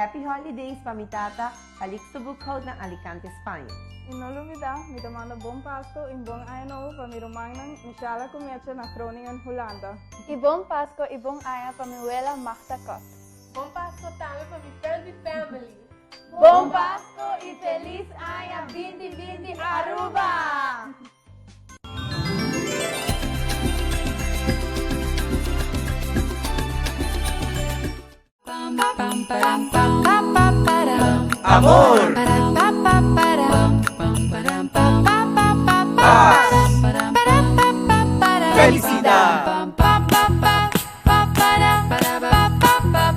Happy Holidays pa mi tata, Calixto Boekhout na Alicante, Spaña. I no lubida, mi ta manda bon Pasco i bon Aña Nobo pa mi rumannan Michala ku Mecha na Groningen, Hulanda. I bon Pasco i bon Aña pa mi wela Magda Kot. Bon Pasco tambe pa mi friends i family. Bon Pasco i Feliz Aña binti binti Aruba! Amor! Paz! Felicidad!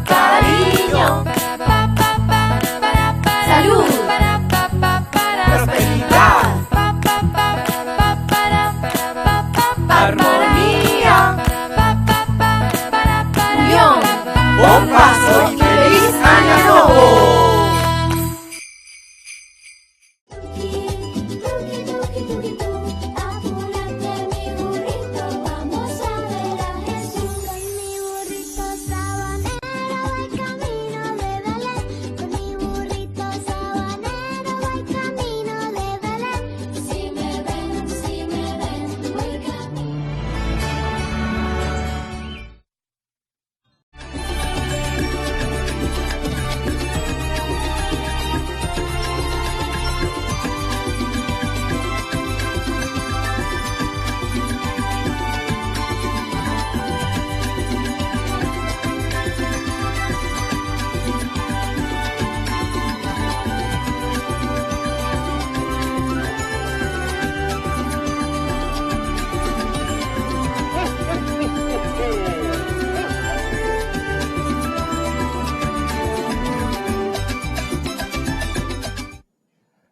Cariño! Salud! Prosperidad! Armonia! Union! Bon Pasco y Feliz Aña Nobo!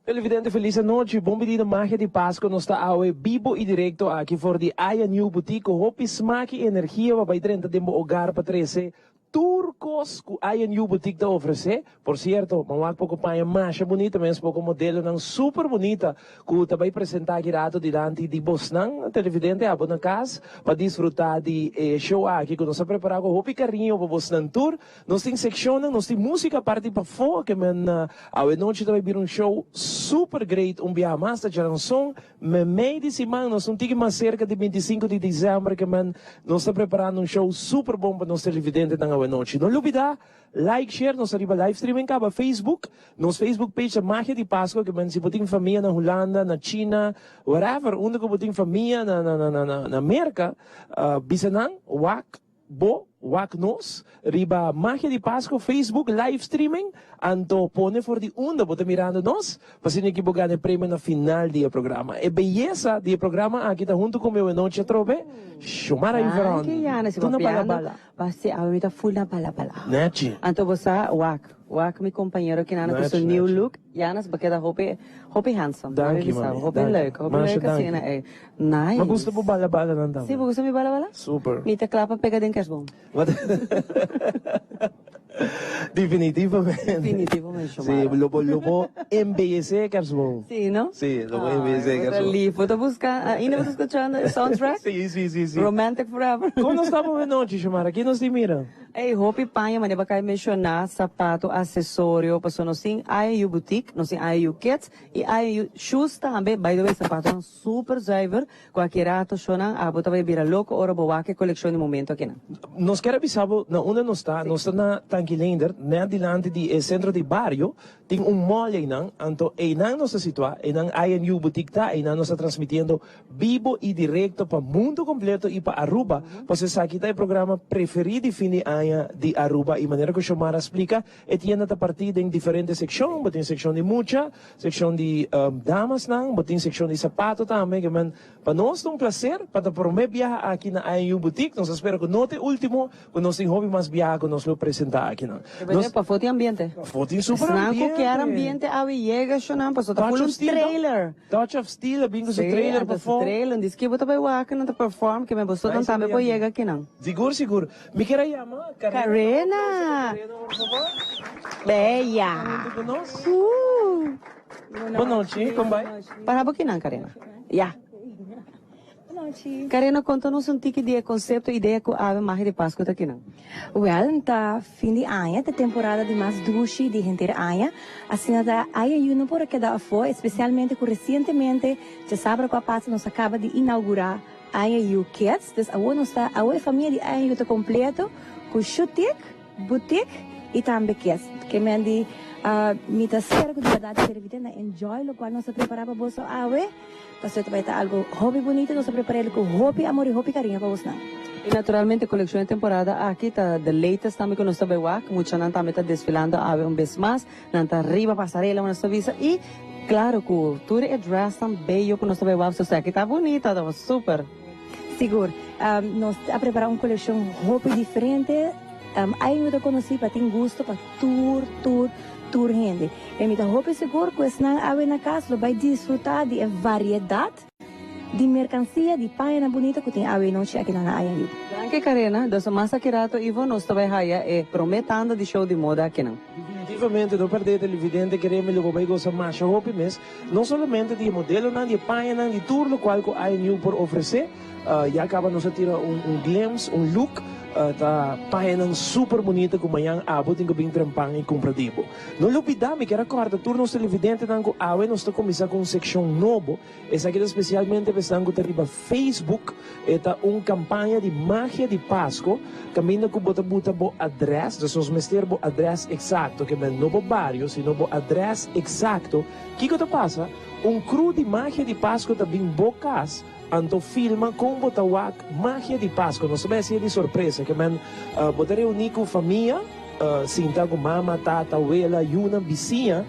Televidente feliz anochi, bon bini na Magia di Pasco, nos ta awe bibo y directo aki for di Aya New Boutique, hopi smaak y energia pa bay drenta den bo hogar pa trece Tur kos ku INU Boutique ta ofresé. Por sierto, bo wak poko paña masha bunita mes, poko modelonan super bunita ku ta bai presentá aki rato dilanti di bosnan televidente abo na kas pa disfrutá di e show aki ku nos a prepará ku hopi kariño pa bosnan tur. Nos tin sekshonnan, nos tin músika parti pafó ke men awe nochi ta bai bira un show super great un biaha mas ta djaranson. Memey di siman nos un tiki mas serka di bintisinku di december ke men nos ta preparando un show super bon pa nos televidentenan awanochi. No lubida like, share, nos ta riba live streaming kaba Facebook, nos Facebook page ta Magia di Pascua ke men si bo tin famia na Hulanda, na China, wherever unda ku bo tin famia na na na na na Merka bisa nan wak Bo wak nos riba Magia di Pasco Facebook live streaming, anto pone for di unda bo ta mirando nos, pa asina ki bo gana e premio na final di e programa. E beyesa di e programa aki ta hunto ku mi awenochi atrobe, Xiomara Iveron. Danki Yana, si Tur bo na bala piando, bala. ba si awe mi ta full na bala bala. Nechi. Anto bo sa wak, wak mi compañero kinana ku su Nechi, new nechi. look, Yanas bo keda hopi hopi handsome. Laga mi Danki bisa mami, bo, hopi danki. leuk, hopi Masha leuk danki. asina ey. Nice. Mi gusta bo bala bala nan tambe. Si, bo gusta mi bala bala? Super. Mi ta kla pa pega den kerstboom. Definitivamente. Definitivamente, Xiomara. Si, lo bo, lo bo embellece e kerstboom. Si, no? Si, lo bo embellece e Ay, bo ta kerstboom. lief. Bo ta busca, ainda bo ta scuchando e soundtrack? Si, si, si, si. Romantic forever. Con nos ta pa nochi, Xiomara? Ki nos tin mira? Ey, hopi paña manera bo a cay menciona, sapato, accesorio, pasobra nos tin IAU Boutique, nos tin IAU Kids y IAU Shoes tambe. By the way, sapatonan Super zuiver, cualkier rato shonan abo ta bay bira loco ora bo wak e coleccion di momento akinan. Nos kier a bisa bo na unda nos ta, nos ta na Tanki Leendert, net dilanti di e centro di bario, tin un mall eynan, anto eynan nos ta situa, eynan INU Boutique ta, eynan nos ta transmitiendo bibo y directo pa mundo completo y pa Aruba, pasobra esaki ta e programa preferi di fin di aña di Aruba y manera cu Xiomara a splica, e tienda ta parti den diferente seccion, bo tin seccion di mucha, Seccion di damasnan, bo tin seccion di sapato tambe, ke men pa nos ta un placer pa ta prome biaha aki na INU Boutique, nos ta spera ku no ta e ultimo, ku nos tin hopi mas biaha ku nos lo presenta akinan. Nos Pafó tin ambiente. Pafó tin super Esnan ku ambiente. kier ambiente awe yega shonan paso ta Touch full of un Steel no? trailer. Touch of Steel a bin ku su Sí, trailer anto su pafó. trailer, un diski bo ta bai wak nan ta perform ke men bosonan Nice tambe por ambiente. yega akinan. Sigur sigur. Mi kier a yama Karina. Karina! Karina por favor. Bella! Hunto cu nos. Bon nochi, con bai? Para bo kinan Karina? Ya. nochi. Karina, konta nos un tiki di e konsepto, idea ku awe Magia di Pasku ta kinan. Wèl, ta fin di aña, ta e temporada di mas dushi di henter aña. Asina ta INU no por a keda afó, espesialmente ku resientemente, djasabra ku a pasa, nos a kaba di inaugurá INU Kids. Dus awor nos ta, awor e famia di INU ta kompleto ku shutik, butik i tambe kids. Ke men di, mi ta spera ku di bèrdat televidente a enjoy lokual nos a prepará pa boso awe. Pasobra ta bai ta algo hopi bunito, nos a prepara el ku hopi amor i hopi kariño pa bosnan. I naturalmente kolekshon e temporada aki ta the latest tambe ku nos ta bai wak. Muchanan tambe ta desfilando awe un bes mas. Nan ta riba pasarela nos ta bisa i klaro ku tur e dressnan beyo ku nos ta bai wak. So esaki ta bunita, ta super. Sigur. Nos a prepara un kolekshon hopi diferente. Ai mi ta konosí pa tin gusto pa tur, tur, tur hende. I mi ta hopi sigur ku esnan awe na kas lo bai disfrutá di e variedat di merkansia, di pañanan bunita ku tin awe nochi akinan na INU. Danki Karina. Dus mas aki rato Ivo nos ta bai haya e promé tanda di show di moda akinan. Definitivamente no perdé televidente kereme lo bo bai gosa masha hopi mes, no solamente di e modelonan, di e pañanan, di tur lokual ku INU por ofresé. Ya caba nos a tira un glimpse, un look, ta pañanan super bunita cu mañan abo tin cu bin trempan y cumpra di bo. No lubida, mi kier a corda tur nos televidentenan cu awe nos ta cuminsa cu un seccion nobo, esaki ta specialmente pa esnan cu ta riba Facebook, e ta un campaña di magia di Pasco, caminda cu bo ta buta bo adres, dus nos mester bo adres exacto, ke men no bo bario, sino bo adres exacto, kico ta pasa? Un crew di magia di Pasco ta bin bo cas, Anto filma kon bo ta wak magia di Pasco. Nos ta bai hacié di sorpresa. Ke men bo ta reuni ku famia, sinta ku mama, tata, wela, yunan, bisiña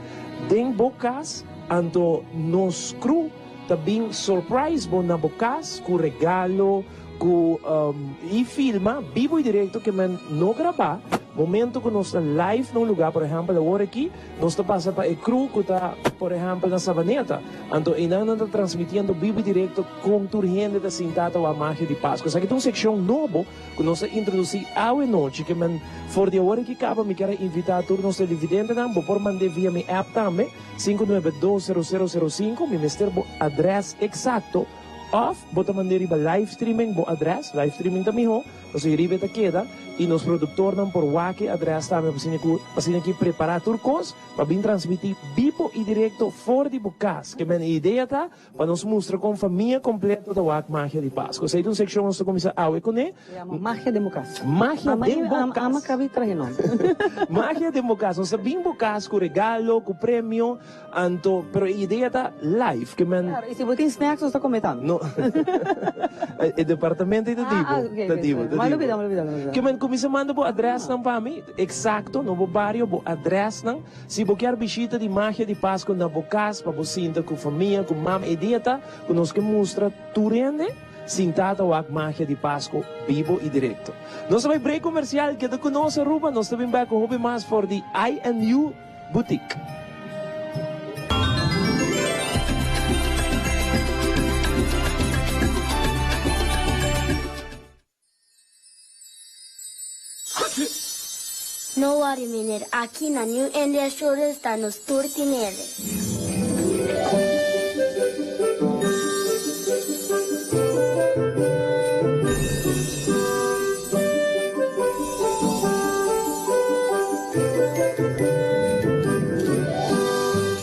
den bo kas. Anto nos crew ta bin surprise bo na bo kas ku regalo, ku i filma bibo i direkto ke men no grabá. Momento ku nos ta live na un lugar, por ehèmpel awor aki nos ta pasa pa e crew ku ta por ehèmpel na Sabaneta, anto einan nan ta transmitiendo bibo i direkto kon tur hende ta sinta ta wak magia di Pasku. Esaki ta un sekshon nobo ku nos a introdusí awe nochi ke men for di awor aki kaba mi kier a invitá tur nos televidentenan, bo por mand'é via mi app tambe, 5920005, mi mester bo adrès eksakto òf bo ta mand'é riba live streaming bo adrès, live streaming ta mihó. Pasobra riba e ta keda y nos productornan por wak e adres tambe pa asina cu asina aki prepara tur cos pa bin transmiti bibo y directo for di bo cas. Ke men e idea ta pa nos mustra con famia completo ta wak Magia di Pasco. Esey ta un seccion nos ta cuminsa awe cune. Yama Magia den bo cas. Magia den bo cas. Ama cabi trahe nomber. Magia den bo cas. Nos ta bin bo cas cu regalo, cu premio. Anto, pero e idea ta live, ke men. Claro, y si bo tin snacks nos ta come tambe. No. E departamento ei ta di bo. Ah, ok, Ta di bo, ta di bo. M'a lubida, m'a lubida, m'a lubida. Ke men cuminsa manda bo adresnan pa mi, exacto, no bo bario, bo adresnan. Si bo kier bishita di Magia di Pasco na bo cas pa bo sinta cu famia, cu mama, e idea ta cu nos ke mustra tur hende sinta ta wak Magia di Pasco bibo y directo. Nos ta bay break comercial, keda cu nos Aruba, nos ta bin bek cu hopi mas for di INU. Boutique. No worry meneer, aki na New India Assurance ta nos tur tinele.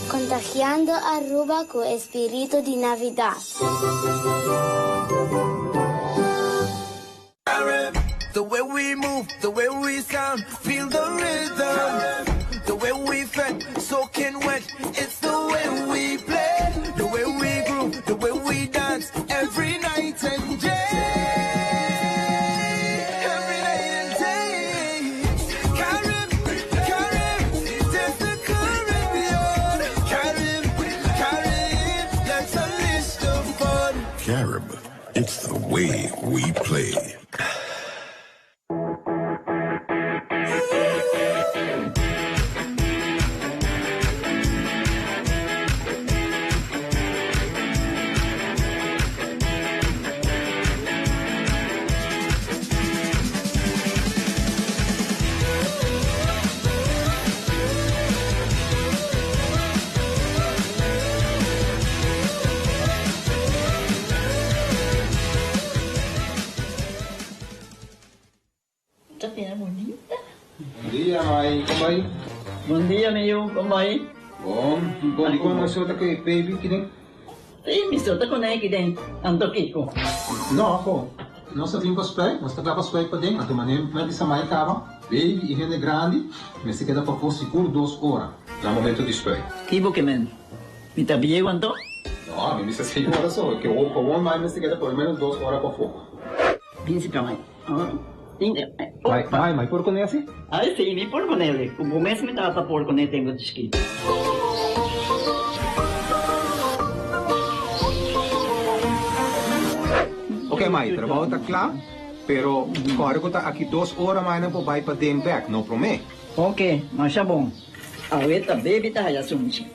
Contagiando Aruba cu e spirito di Navidad. The way we move, the way we sound, feel the rhythm. The way we fret, soaking wet, it's the way we play. The way we groove, the way we dance, every night and day. Every night and day. Carib, Carib, taste the Caribbean. Carib, Carib, let's unleash the fun. Carib, it's the way we play. Ta fina bunita. Bon dia, mai. Kon bai? Bon dia, mi yu. Kon bai? Bon. Bon, di kon mi so ta ku e baby ki den? Sí, mi so ta ku ne ki den. Anto kiko? No, ko. Nos ta tin pa spuit. Nos ta kla pa spuit paden. Anto manera mi bisa mai kaba, baby i hende grandi mester keda pafó sigur dos ora na momento di spuit. Ki bo ke men? Mi ta bieu anto? No, mi bisa seis ora so. Ke gewoon mai mester keda por lo menos dos ora pafó. Bin si pa mai. Mai, mai, mai por kuné asi? Ai si, mi por kuné. Ku bo mes mi tata por kuné tempu chikitu. Ok mai, trabou ta kla, pero kòrda ku ta aki dos ora mai nan por bai paden bèk, no promé. Ok, masha bon. Awe ta baby ta haya sunchi.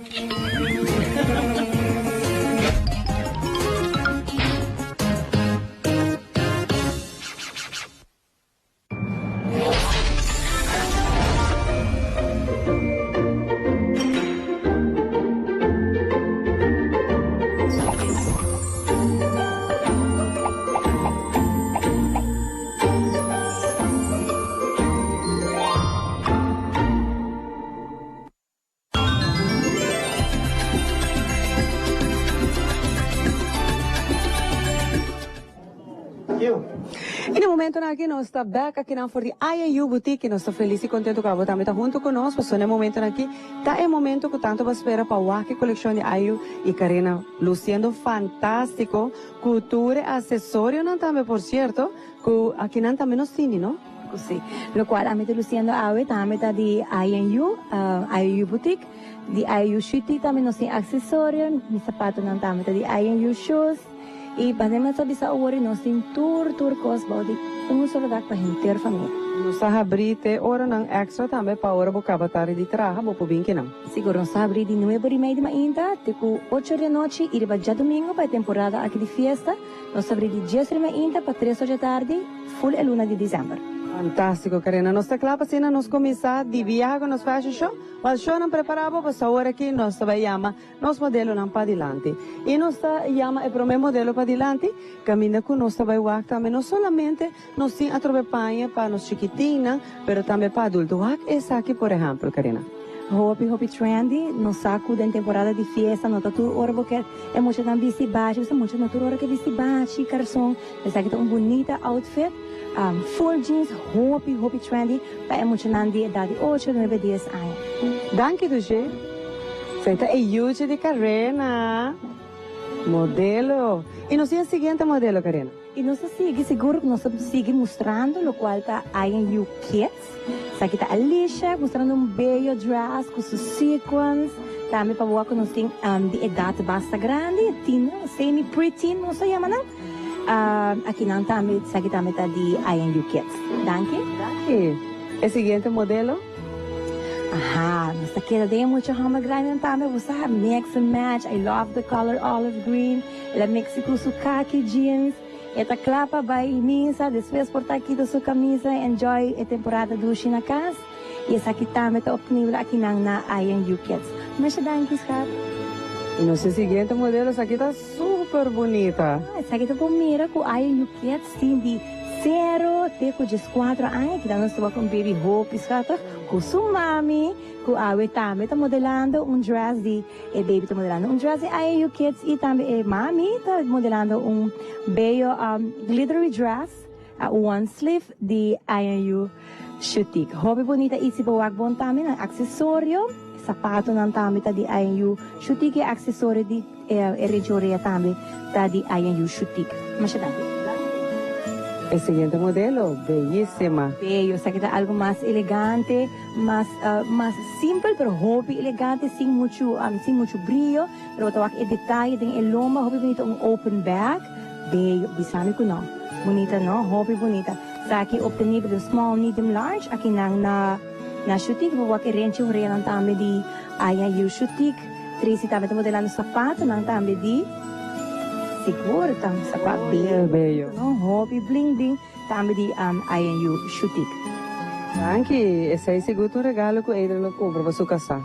Y na momentonan aki nos ta bek akinan for di IAU Boutique y nos ta feliz y contento cu abo tambe ta hunto cu nos pasobra na e momentonan aki ta e momento cu tanto bo a spera pa wak e coleccion di IAU y Karina luciendo fantastico cu tur e accesorionan tambe por cierto Cu akinan tambe nos tini, no? Cu si. Locual ami ta luciendo awe tambe ta di INU, INU Boutique. Di INU Shuti tambe nos tin accesorio. Mi zapatonan tambe ta di INU Shoes. Y pa mi ta bisa awor nos tin tur tur cos bao di un solo dak pa henter famia. Nos ta habri te oranan extra tambe pa ora bo caba tardi di traha bo por bin kinan. Sigur, nos ta habri di nuebe ora y media di mainta te cu ocho ora di anochi y riba djadomingo pa e temporada aki di fiesta. Nos ta abri di dies ora mainta pa tres ora dje tardi, full e luna di december. Fantástiko, Karina. Nos ta kla pa asina nos kuminsá di biaha ku nos fashion show. Wèl, shownan prepará bo pasobra awor aki nos ta bai yama nos modelonan padilanti. I nos ta yama e promé modelo padilanti, kaminda ku nos ta bai wak tambe no solamente nos tin atrobe paña pa nos chikitinnan, pero tambe pa adulto. Wak esaki por ehèmpel, Karina. Hopi hopi trendy, nos sa cu den temporada di fiesta no ta tur ora bo kier e muchanan bisti bachi, pasobra mucha no tur ora ke bisti bachi, carson, esaki ta un bunita outfit, full jeans, hopi hopi trendy pa e muchanan di edad di ocho, nuebe, dies aña. Danki Dushe. Esei ta e yuchi di Karena. Modelo. Y nos tin e siguiente modelo, Karena. Y nos ta sigui, sigur cu nos ta sigui mustrando locual ta INU Kids. Esaki ta Alicia mustrando un bello dress cu su sequins. Tambe pa bo cu nos tin di edad basta grandi, teen, semi pre-teen nos ta yama nan. Aki nan tambe, esaki tambe ta di INU Kids. Danki. Danki. E siguiente modelo. Aha, nos ta keda den e mucha homber grandinan tambe. Bo sa, mix and match. I love the color olive green. El a mixi cu su khaki jeans. E ta kla pa bai misa, despues por ta kita su camisa, enjoy e temporada dushi na cas. Y esaki tambe ta obtenibel akinan na INU Kids. Masha danki, schat. Y nos e siguiente modelo, esaki ta super bunita. Esaki ta por mira cu INU Kids tin di cero te cu diescuatro aña. Kinan nos ta wak un baby hopi schattig cu su mami cu awe tambe ta modelando un dress di. E baby ta modelando un dress di IAU Kids y tambe e mami ta modelando un bello glittery dress one sleeve di IAU Shutik. Hopi bunita y si bo wak bon tambe nan accesorio, zapatonan tambe ta di IAU Shutik y e accesorio di e rejorea tambe ta di IAU Shutik. Masha danki. E siguiente modelo, bellísima. Bello, esaki ta algo mas elegante. Mas mas simpel pero hopi elegante sin muchu sin muchu brillo pero bo ta wak e detaye den e lomba hopi bunita un open back bello bisa mi cu no bunita no hopi bunita esaki obtenibel den small medium large aki nan na na Shutik bo wak e renchi horeanan tambe di IIU Shutik Tracy tambe ta modelando zapatonan tambe di sigur ta zapato bello no hopi bling bling. Tambe di INU Shutik. Danki, esei sigur ta un regalo ku Adrian lo kumpra pa su kasá.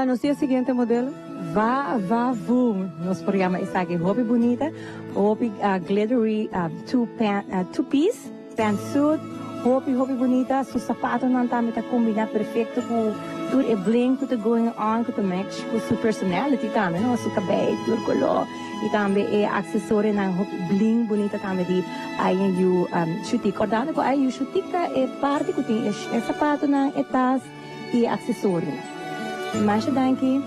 Nos tin e siguiente modelo. Va va voom, nos por yama esaki. Hopi bunita, hopi glittery two piece pantsuit. Hopi hopi bunita, su sapatonan tambe ta combina perfecto cu tur e bling cu ta going on cu ta match cu su personality tambe no, su cabey tur color y tambe e accesorionan hopi bling bunita tambe di I&U Shutik. Cordando cu I&U Shutik ta e parti cu tin e sapatonan, e tas y e accesorionan. Masha danki.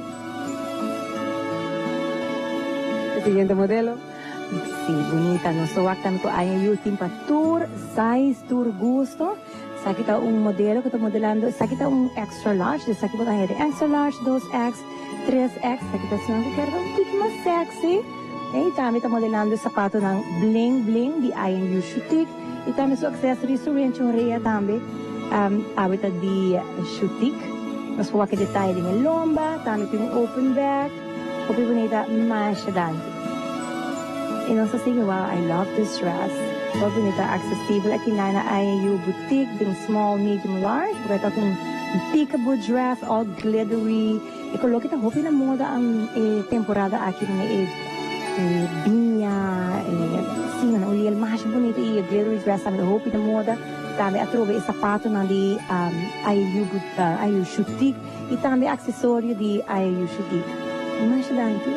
E siguiente modelo. Si, bunita. Nos ta wak tambe ku INU tin pa tur size, tur gusto. Esaki ta un modelo ku ta modelando. Esaki ta un extra large. Dus esaki bo ta haña den extra large, dos X, tres X. Esaki ta esunnan ku kier ta un tiki mas sexy. I tambe ta modelando e sapatonan bling bling di INU Shutik. I tambe su accessories, su renchi orea tambe awe ta di Shutik. Nos por wak e detaye den e lomba. Tambe tin un open back. Hopi bunita masha danki. Y nos ta sigui wow I love this dress. Hopi bunita accesibel aki na na INU boutique den small, medium, large bo ta un peekaboo dress all glittery e color ki ta hopi na moda e temporada aki den e biña e si nan un liel masha bunita y e glittery dress tambe ta hopi na moda tambe atrobe e zapatonan di INU INU boutique. Y tambe accesorio di Ayushi Dik. Masha danki.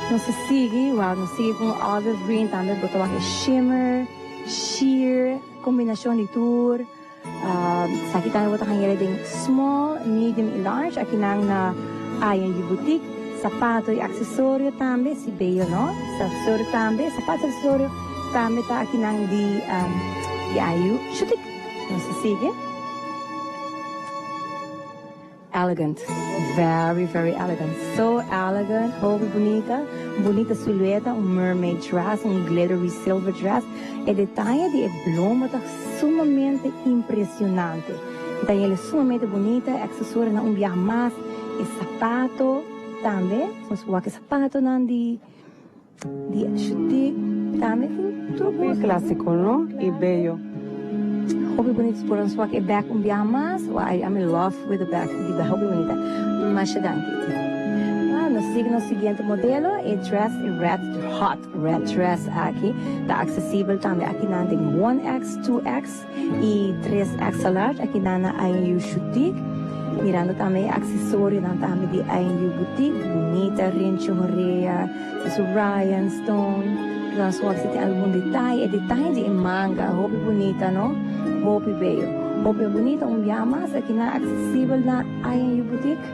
Nos ta sigui, wow, nos sigui cu un olive green tambe bo ta wak e shimmer, sheer, combinacion di tur. Esaki tambe bo ta haña den small, medium y large. Aki nan na INU Boutique. Sapato y accesorio tambe, si bello no? Accesorio tambe, sapato y accesorio tambe ta aki nan di INU Boutique. Nos ta sigui. Elegant. Very, very elegant. So elegant. Hopi bunita. Bunita silueta. Un mermaid dress. Un glittery silver dress. E detaye di e blomo ta sumamente impresionante. Ta hel sumamente bunita. E accesorionan un biaha mas. E sapato tambe. Nos por wak e sapatonan di. Di Shuti tambe tin tur Hopi clasico no y bello. Hopi bonito por nos wak e bek un biaha mas wa I am in love with the bek di hopi bonita masha danki. Ah nos sigui nos siguiente modelo e dress e red hot red dress aki ta accesibel tambe aki nan den one X two X y tres X large aki nan na INU Shutik mirando tambe e accesorionan tambe di INU Boutique bunita rinchi horea su rhinestone nan su si tin algun detaye e detaye di e manga hopi bunita no hopi bello hopi bunita un bia mas aki nan accesibel na INU Boutique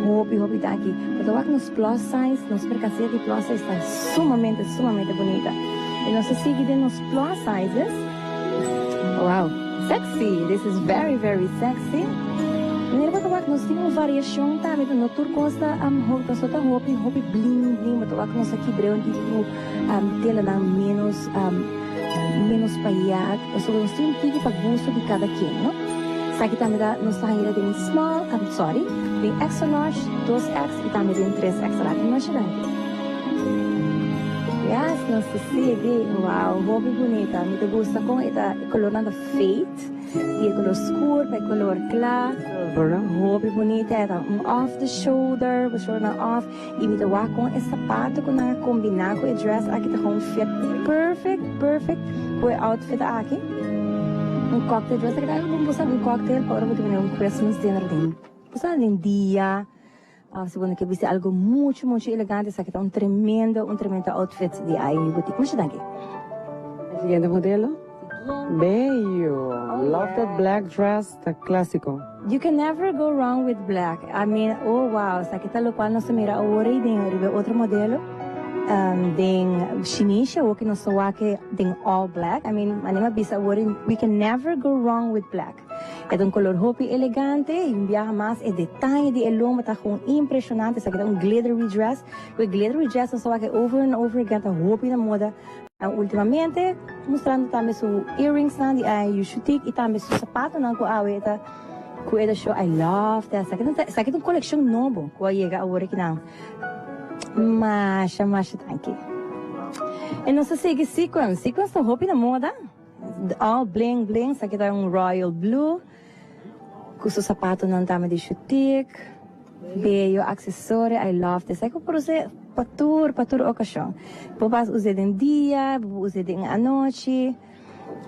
hopi hopi danki bo ta wak nos plus size nos mercancia di plus size ta sumamente sumamente bunita y nos ta sigui den nos plus sizes. Wow, sexy! This is very very sexy. Manera bo ta wak nos tin un variacion tambe ta no tur cos ta um ta so ta hopi hopi bling bling bo ta wak nos a kibr'e un tiki cu um telanan menos um menos payat pasobra nos tin un tiki pa gusto di cada ken no. Esaki tambe ta nos ta haña den small um sorry den extra large dos X y tambe den tres X large. Masha danki. Yes, nos ta sigui. Wow, hopi bunita. Mi ta gusta con e ta, e colornan ta fade. Di e color scur pa e color cla. Hopi bunita. E ta un off the shoulder, bo shouldernan off. Y mi ta wak con e sapato cu nan a combina cu e dress aki ta gewoon fit perfect, perfect cu e outfit aki. Un cocktail dress. Aki ta algo bon bo sa un cocktail pa ora bo ta bini un Christmas dinner den, bo sa den dia. Of si bo no ke bisti algo mucho mucho elegante esaki ta un tremendo un tremendo outfit di IU Boutique. Masha danki. E siguiente modelo. Bello! Love that black dress, ta clasico. You can never go wrong with black. I mean, oh wow, esaki ta locual nos ta mira awor ei den riba e otro modelo. Den shinisha awor ke nos ta wak den all black. I mean, manera mi a bisa awor we can never go wrong with black. E ta un color hopi elegante y un biaha mas e detaye di e lomba ta gewoon impresionante. Esaki ta un glittery dress. Cu e glittery dress nos ta wak e over and over again ta hopi na moda ultimamente. Mustrando tambe su earringsnan di IU Shutik y tambe su zapatonan cu awe e ta cu e ta show. I love that. Esaki ta esaki ta un coleccion nobo cu a yega awor akinan. Masha masha danki. Y nos ta sigui sequins. Sequins ta hopi na moda. All bling bling, esaki ta un royal blue cu su zapatonan tambe di Shutik, bello accesorio, I love this, esaki bo por usa pa tur pa tur ocasion, bo por usa den dia, bo por usa den anochi.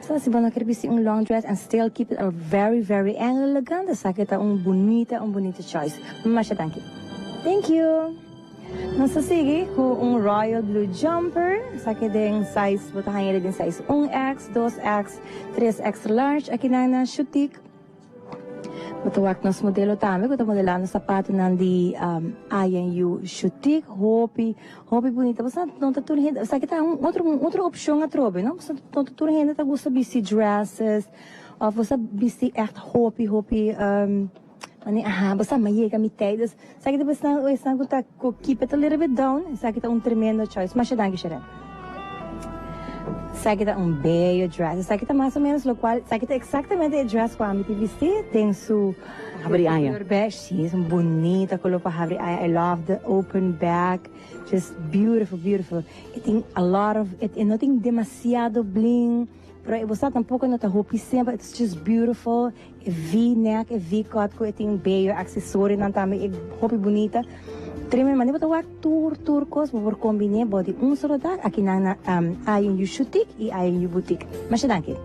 So si bo no kier bisti un long dress and still keep it very very elegant, esaki ta un bunita un bunita choice. Masha danki. Thank you. Nos ta sigui cu un royal blue jumper, esaki den size bo ta haña den size 1X, 2X, 3 extra large, aki nan na Shutik. Bo ta wak nos modelo tambe ku ta modelando sapatonan di I&U Shutik. Hopi, hopi bunita. Bo sa no ta tur hende, esaki ta un otro un otro opshon atrobe, no? Bo sa no ta tur hende ta gusta bisti dresses òf bo sa bisti ègt hopi, hopi mane aha bo sa mi a yega mi tei. Dus esaki ta pa esnan esnan ku ta ku keep it a little bit down, esaki ta un tremendo choice. Masha danki Shereen. Esaki ta un bello dress. Esaki ta mas o menos locual, esaki ta exactamente e dress cu ami tin bisti den su Habri aña. color beige. Si, es un bunita color pa habri aña. I love the open back. Just beautiful, beautiful. E tin a lot of, e no tin demasiado bling, pero e bo sa tampoco no ta hopi simpel. It's just beautiful. E V-neck, e V-cut cu e tin bello accesorionan tambe e hopi bunita. Tremendo manera bo ta wak tur tur cos bo por combine bo di un solo dag aki nan na I&U Shutik y I&U Boutique. Masha danki.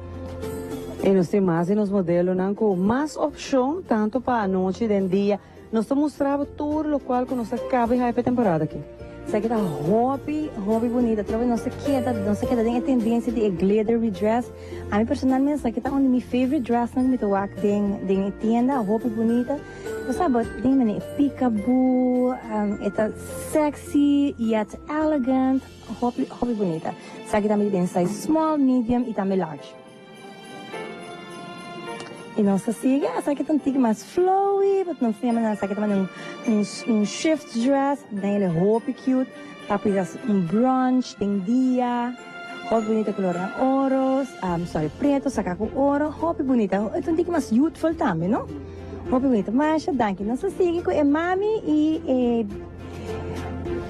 Y nos tin mas di nos modelonan cu mas opcion tanto pa anochi den dia. Nos ta mustra bo tur locual cu nos a caba di haya pa e temporada aki. Esaki ta hopi, hopi bunita. Trobe nos ta keda, nos ta keda den e tendencia di e glittery dress. Ami personalmente esaki ta un di mi favorite dressnan cu mi ta wak den, den e tienda. Hopi bunita. Bo sa bo den manera e peekaboo, e ta sexy yet elegant. Hopi, hopi bunita. Esaki tambe tin den size small, medium y tambe large. Y nos ta sigui, esaki ta un tiki mas flowy, but nos tin esaki ta manera un un shift dress, den el e hopi cute, ta pisa un brunch den dia, hopi bunita colornan oro, sorry preto saca cu oro, hopi bunita, e ta un tiki mas youthful tambe no, hopi bunita, masha danki, nos ta sigui cu e mami y e.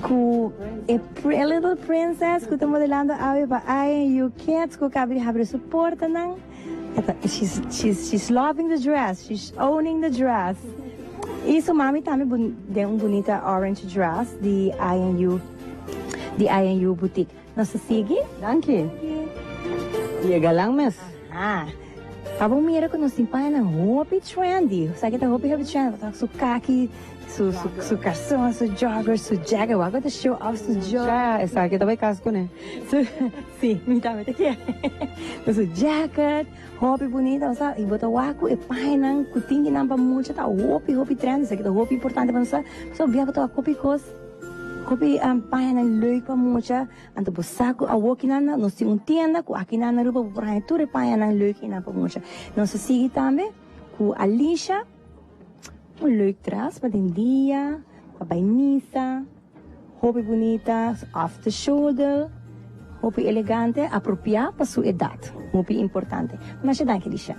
Ku e Little Princess ku ta modelando awe pa I&U Kids ku kaba di habri su portanan. She's, she's, she's loving the dress, she's owning the dress. I su mami tambe den un bunita orange dress di I&U, di I&U Boutique. Nos ta sigui. Danki. Yega lang mes. Aha. Pa bo mira ku nos tin pañanan hopi trendy. Esaki ta hopi hopi trendy. Bo ta su kaki, su su su karson, su jogger, su jacket. Wak bo ta show off su jogger. Ya, esaki ta bai kas kuné. Su, si, mi tambe ta kier. Ku su jacket, hopi bunita. Bo sa, i bo ta wak ku e pañanan ku tin kinan pa mucha ta hopi hopi trendy. Esaki ta hopi importante pa nos sa. Pasobra bia bo ta wak hopi kos. Hopi pañanan leuk pa mucha, anto bo sa ku awor kinan nos tin un tienda ku akinan na Aruba bo por haña tur e pañanan leuk einan pa mucha. Nos a sigui tambe ku Alisha, un leuk dras pa den dia, pa bai misa, hopi bunita, off the shoulder, hopi elegante, apropiá pa su edat, hopi importante. Masha danki Alisha.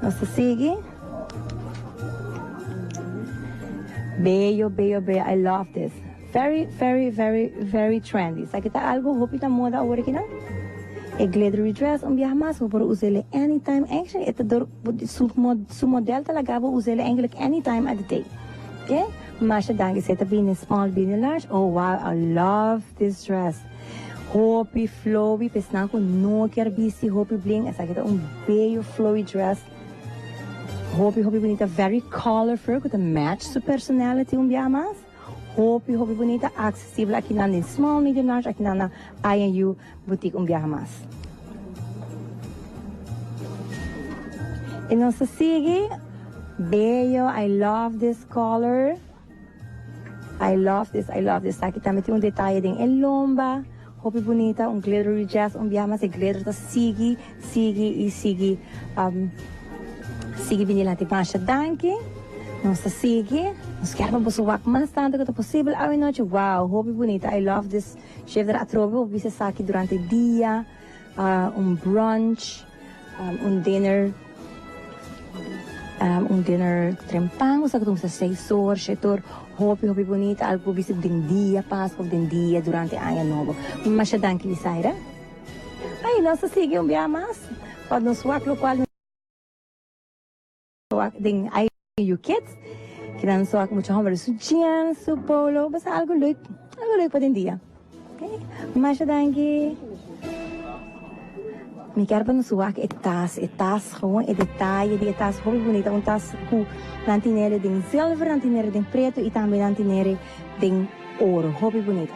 Nos ta sigui. Bello, bello, bello. I love this. Very, very, very, very trendy. Esaki ta algo hopi ta moda awor aki nan. E glittery dress un biaha mas bo por us'e anytime. Actually e ta dor su su model ta laga bo us'e eigenlijk anytime at the day. Okay? Masha danki. Si e ta bini small, bini large. Oh wow, I love this dress. Hopi flowy, pa esnan ku no kier bisti hopi bling, esaki ta un bello flowy dress. Hopi hopi bunita very colorful ku ta match su personality un bia mas. Hopi hopi bunita accesible aki nan den small, medium, large aki nan na I&U boutique un biaha mas. Y nos ta sigui bello I love this color. I love this, I love this. Aki tambe tin un detaye den e lomba. Hopi bunita, un glittery dress. Un biaha mas e glitter ta sigui, sigui y sigui, um, sigui bini dilanti. Masha danki. Nos ta sigui. Nos kier pa boso wak mas tanto ku ta posibel awe nochi. Wow, hopi bunita. I love this shifter. Atrobe bo bisa esaki durante dia, un brunch, un dinner. Un dinner trempan cu sa cu ta seis or, shete or, hopi hopi bunita, algo cu bisti den dia Pascua of den dia durante aña nobo. Masha danki Lisaira. Ay, nos ta sigui un bia mas pa nos wak locual nos wak den IU Kids. Kinan nos wak mucha homber su jeans, su polo, basta algo leuk, algo leuk pa den dia. Okay. Masha danki. Mi kier pa nos wak e tas, e tas gewoon e detaye di e tas hopi bunita, un tas ku nan tinere den zilver, nan tinere den preto y tambe nan tinere den oro, hopi bunita,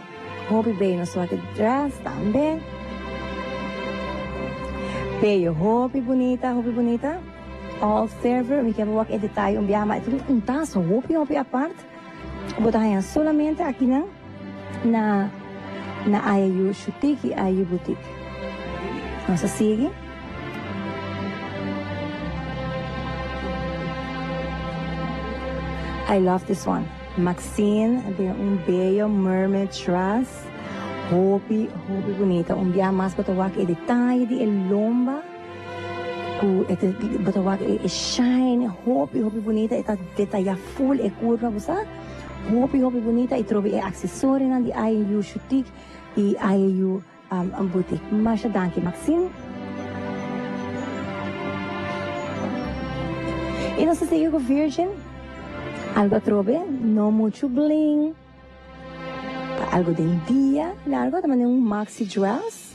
hopi bello. Nos wak e dress tambe, bello, hopi bunita, hopi bunita, all silver. Mi kier pa wak e detaye un biaha mas, e ta un tas hopi hopi apart ku bo ta haña solamente akinan. Na na Ayayu Shutik i Ayayu Boutique. Nos a sigui. I love this one. Maxine den un bello mermaid dress. Hopi, hopi bunita. Un bia mas bo ta wak e detaye di e lomba. Ku e ta, bo ta wak e shine. Hopi, hopi bunita. E ta detaya full e curva, bo sa. Hopi hopi bunita y trobe e accesorionan di INU Shutik y IAU Boutique. Masha danki Maxine. Y nos ta sigui cu Virgin. Algo atrobe, no mucho bling. Pa algo den dia largo ta manda un maxi dress.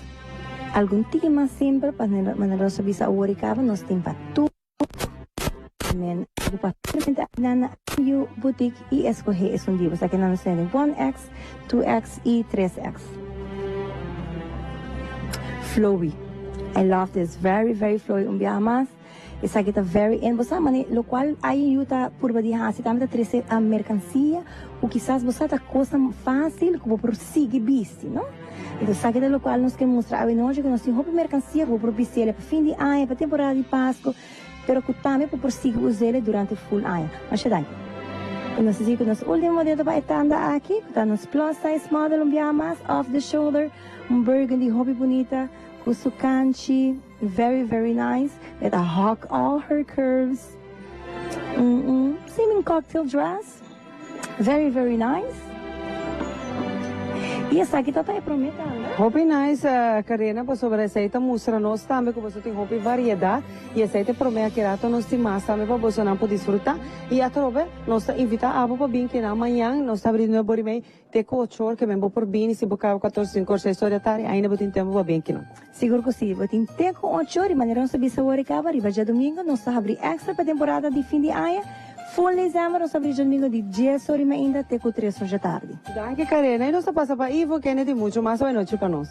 Algun tiki mas simpel pa manera nos a bisa awor y caba nos tin pa tur. Men bo pa simplemente a na IU Boutique y escoge esun di bo. Esaki nan nos tene 1X, 2X y 3X. Flowy. I love this. Very, very flowy. Un biaha mas. Esaki ta very in. Bo sa mane locual IU ta purba di haci tambe ta trece a mercancia cu kisas bo sa ta cosnan facil cu bo por sigui bisti, no? Entonces esaki ta locual nos ke mustra awenochi cu nos tin hopi mercancia cu bo por bistiele pa fin di aña, pa temporada di Pasco, pero cu tambe bo por sigui usele durante full aña. Masha danki. Y nos ta sigui cu nos ultimo modelo pa e tanda aki, cu ta nos plus size model un biaha mas, off the shoulder, un burgundy hopi bunita cu su canchi, very very nice, e ta hug all her curves, un seeming cocktail dress. Very very nice. Y esaki ta ta e prome tanda. Hopi nice Karina pasobra esey ta mustra nos tambe cu boso tin hopi variedad y esey ta e prome aki rato nos tin mas tambe pa bosonan por disfruta y atrobe nos ta invita abo pa bin kinan mañan nos ta abri nuebe ora y mey te cu ocho or kimen bo por bini si bo caba cuatro cinco or seis or di atardi ainda bo tin tempo pa bin kinan. Sigur cu si, bo tin te cu ocho or y manera nos ta bisa awor y caba riba djadomingo nos ta habri extra pa temporada di fin di aña. Full december nos ta abri djadomingo di dies or y mainta te cu tres or djatardi. Danki Karina y nos ta pasa pa Ivo Kennedy mucho mas awenochi pa nos.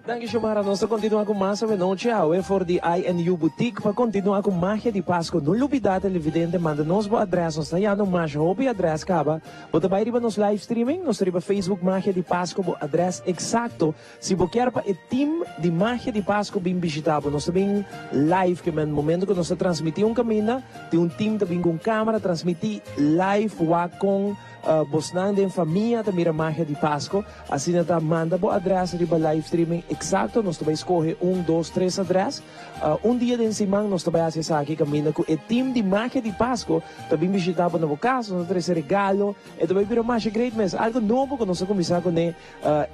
Danki Xiomara, nos ta continua cu mas awenochi awe for di INU Boutique pa continua cu magia di Pasco. No lubida televidente manda nos bo adres, nos ta yando masha hopi adres caba. Bo ta bay riba nos live streaming, nos ta riba Facebook Magia di Pasco bo adres exacto. Si bo kier pa e team di Magia di Pasco bin bishita bo, nos ta bin live ke men momento ku nos ta transmiti un kaminda, tin un team ta bin ku un kamera transmiti live wak kon bosnan den famia ta mira Magia di Pasco. Asina ta manda bo adres riba live streaming eksakto, nos ta bai skohe un, dos, tres adres. Un dia den siman nos ta bai hasi esaki kaminda ku e team di Magia di Pasco ta bin bishita bo na bo kas, nos ta trese regalo, e ta bai bira masha great mes, algo nobo ku nos a kuminsá kuné.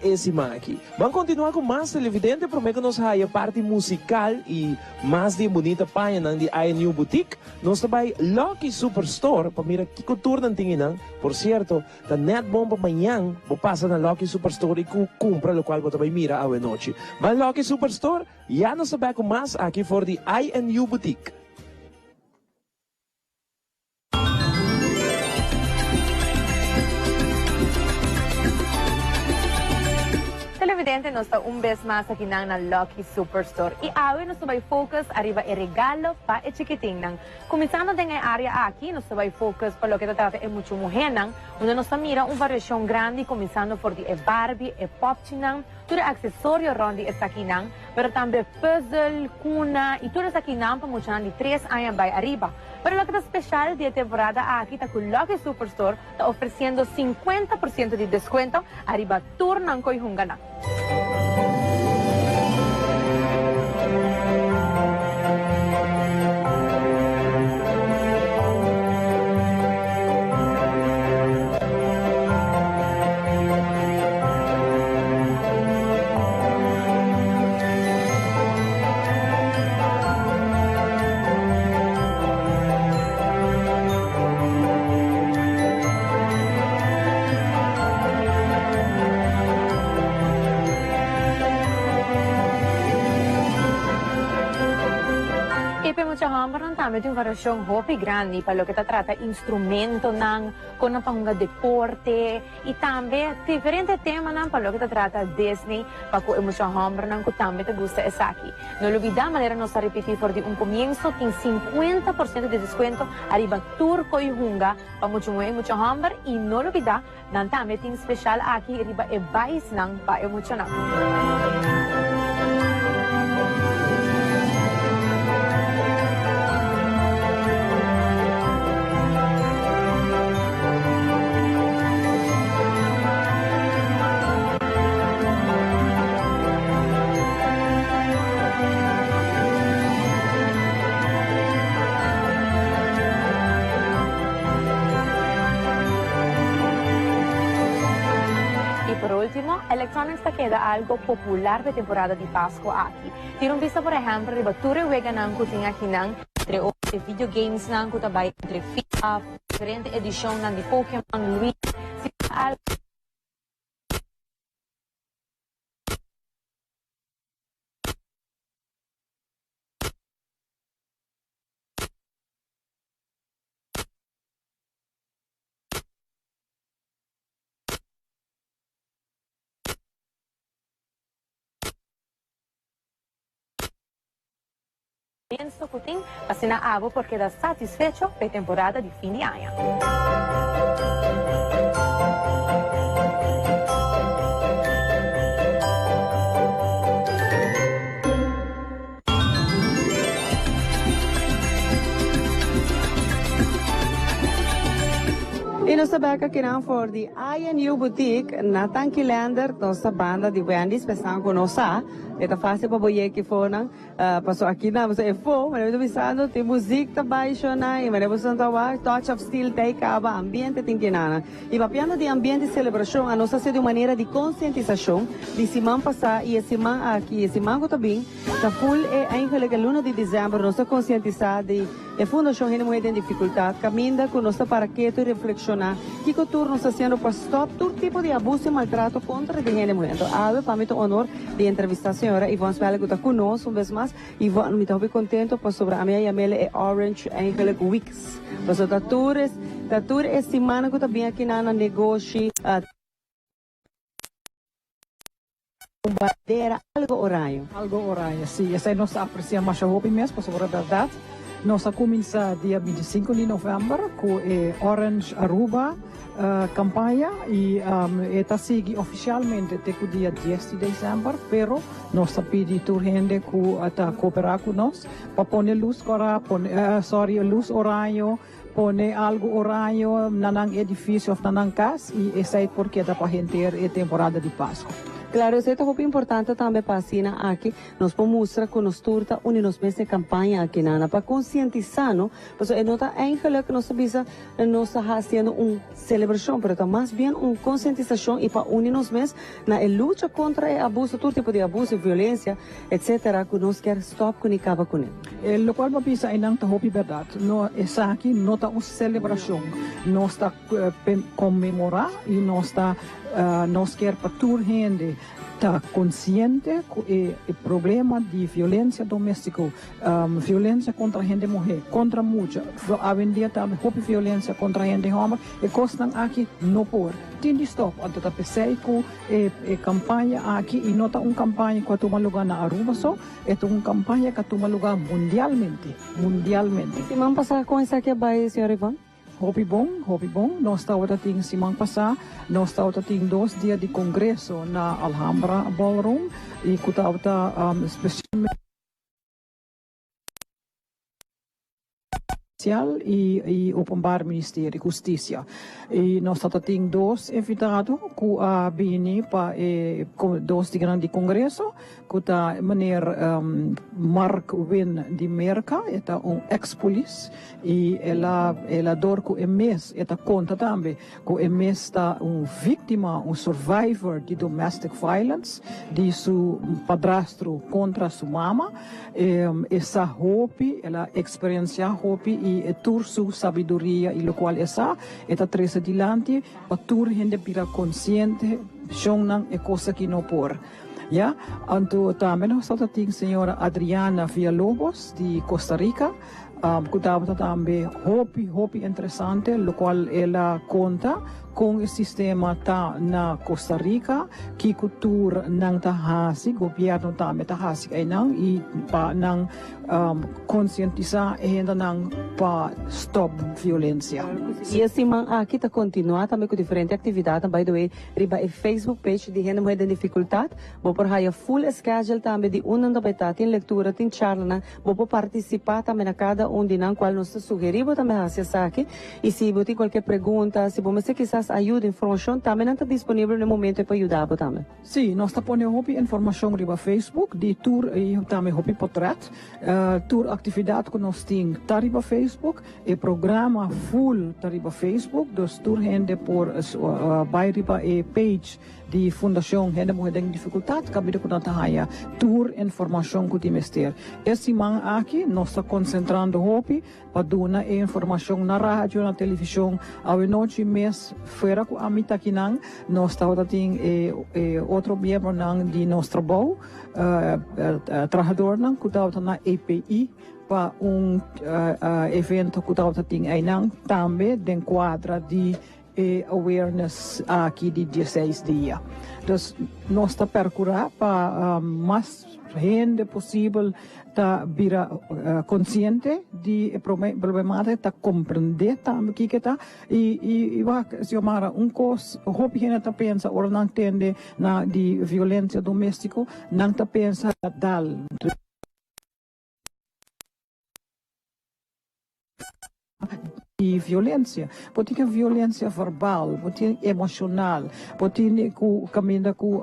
E siman aki. Ban kontinuá ku mas televidente promé ku nos haya parti musikal i mas di e bunita pañanan di INU Boutique. Nos ta bai Lucky Super Store pa mira kiko tur nan tin einan. Por sierto, ta nèt bon pa mañan bo pasa na Lucky Super Store i ku kumpra lokual bo ta bai mira awenochi. Ban Lucky Super Store, ya nos ta bèk ku mas aki for di INU Boutique. Televidente nos ta un bes mas akinan na Lucky Superstore y awe nos ta bay focus ariba e regalo pa e chikitinnan. Cuminsando den e area aki nos ta bay focus pa loke ta trata e mucho muhernan unda nos ta mira un variacion grandi cuminsando for di e Barbie, e popchinan, tur e accesorio rond di esakinan, pero tambe puzzel, cuna y tur esakinan pa muchanan di tres aña bay ariba. Pero loke ta special di e temporada aki ta cu Lucky Superstore ta ofreciendo 50% di descuento ariba tur nan coy hunganan. I pa e mucha hòmbernan tambe tin un variashon hopi grandi pa loke ta trata instrumentonan, kon nan pa hunga deporte i tambe diferente temanan pa loke ta trata Disney pa ku e mucha hòmbernan ku tambe ta gusta esaki. No lubidá manera nos a ripití for di un komienso tin 50% di deskuento ariba tur koi hunga pa mucha muhé i mucha hòmber i no lubidá Nan tambe tin special aki riba e baisnan pa e muchanan. Y por ultimo, electronics ta keda algo popular p'e temporada di Pasco aki. Tira un bista por ehempel riba tur e weganan cu tin akinan, entre otro e video gamesnan cu ta bay entre FIFA, diferente edicionnan di Pokemon, Luigi, si ta algo. Penso cu tin, asina abo por keda satisfecho p'e temporada di fin di aña. Y nos ta bek akinan for di I&U Boutique na Tanki Leendert, nos ta banda di Wendy's, pensando cu nos sa, e ta facil pa bo yeki fonan, paso akinan bo sa e fo, manera mi ta bisando, tin muziek ta bay shona y manera bo sa ta wak, Touch of Steel ta e caba, ambiente tin kinana. Y papiando di ambiente y celebracion, a nos haci di un manera di concientisacion di siman pasa y e siman aki y e siman cu ta bin, Ta full e eigenlijk e luna di december nos ta concientisa di e Fundacion Hende Muhe den Dificultad caminda cu nos ta para keto y reflexiona kico tur nos ta haciendo pa stop tur tipo di abuso y maltrato contra di hende muhe. Anto awe pa mi ta un honor di entrevista señora Yvonne Spelle cu ta cu nos un bes mas. Yvonne, mi ta hopi contento pasobra ami a yamele e Orange eigenlijk Weeks pasobra ta tur e ta tur e simannan cu ta bin aki na na negoshi. Un bandera algo oraño. Algo oraño, si. Esei nos ta aprecia masha hopi mes pasobra berdad nos a cuminsa dia 25 di november cu e Orange Aruba campaña y e ta sigui oficialmente te cu dia 10 di december, pero nos ta pidi tur hende cu ta coopera cu nos pa pone luz cora, pone, sorry, luz oraño. Pone algu oraño na nan edifisio of na nan kas i esei por keda pa henter e temporada di Pasku. Klaro, esei ta hopi importante tambe pa asina aki nos por mustra ku nos tur ta uni nos mes den kampaña aki nana pa konsientisá no, pasobra e no ta eigenlik nos ta bisa nos ta hasiendo un selebrashon pero ta mas bien un konsientisashon i pa uni nos mes na e lucha kontra e abuso, tur tipo di abuso i violensia etcetera ku nos kier stòp kuné kaba kuné. E lokual bo bisa einan ta hopi bèrdat. No, esaki no ta un selebrashon. Nos ta konmemorá i nos ta nos kier pa tur hende ta konsiente ku e problema di violensia doméstiko, violensia kontra hende muhé, kontra mucha, awendia tambe hopi violensia kontra hende hòmber, e kosnan aki no por. Tin di stòp. Anto ta p'esei ku e kampaña aki, i no ta un kampaña ku a tuma lugá na Aruba so, E ta un campaña ca tuma lugar mundialmente, mundialmente. Siman pasa con esaki a bay, señor Ivonne? Hopi bon, hopi bon. Nos tabata tin siman pasa, nos tabata tin dos dia di congreso na Alhambra Ballroom y cu tabata specialmente. Social y Openbaar Ministerie, Husticia. Y nos ta tin dos invitado cu a bini pa e dos dianan di congreso, cu ta meneer Mark Wynn di Merca, e ta un ex polis y el a el a door cu e mes e ta conta tambe cu e mes ta un victima, un survivor di domestic violence di su padrastro contra su mama. E sa hopi, el a experiencia hopi y e tur su sabiduria y locual e sa, e ta trece dilanti pa tur hende bira consciente, shonnan e cos aki no por. Ya, anto tambe nos tabata tin señora Adriana Villalobos di Costa Rica, ku tabata tambe hopi hopi interesante lokual el a konta kon e sistema ta na Costa Rica, kiko tur nan ta hasi, gobièrnu tambe ta hasi einan i pa nan Konsientisá e hendenan pa stòp violensia. I e siman aki ta kontinuá tambe ku diferente aktividatnan. By the way, riba e Facebook page di Hende Muhé den Difikultat bo por haya full e schedule tambe di unda nan ta bai ta. Tin lektura, tin charlanan. Bo por partisipá tambe na kada un di nan, kual nos ta sugerí bo tambe hasi esaki. I si bo tin kualke pregunta, si bo mester kisas ayuda, informashon, tambe nan ta disponibel na e momento ei pa yuda bo tambe. Sí, nos ta pone hopi informashon riba Facebook di tur i tambe hopi potret. Tur aktividat ku nos tin ta riba Facebook. E programa full ta riba Facebook, dus tur hende por bai riba e page di Fundashon Hende Muhé den Difikultat kabida ku nan ta haña tur informashon ku tin mester. E siman aki nos ta konsentrando hopi Pa duna e informacion na radio, na television. Awe nochi mes, fuera cu ami ta akinan, nos tabata tin e e otro miembronan di nos trabou, trahadornan cu tabata na EPI pa un evento cu tabata tin einan tambe den cuadra di e awareness aki di dieseis dia. Dus nos ta percura pa mas hende posibel ta bira consciente di e problematica, ta comprende tambe kiko ta y y wak Xiomara un cos hopi hende ta pensa ora nan tende na di violencia domestico nan ta pensa dal. Di violencia. Bo tin e violencia verbal, bo tin emocional, bo tin cu caminda cu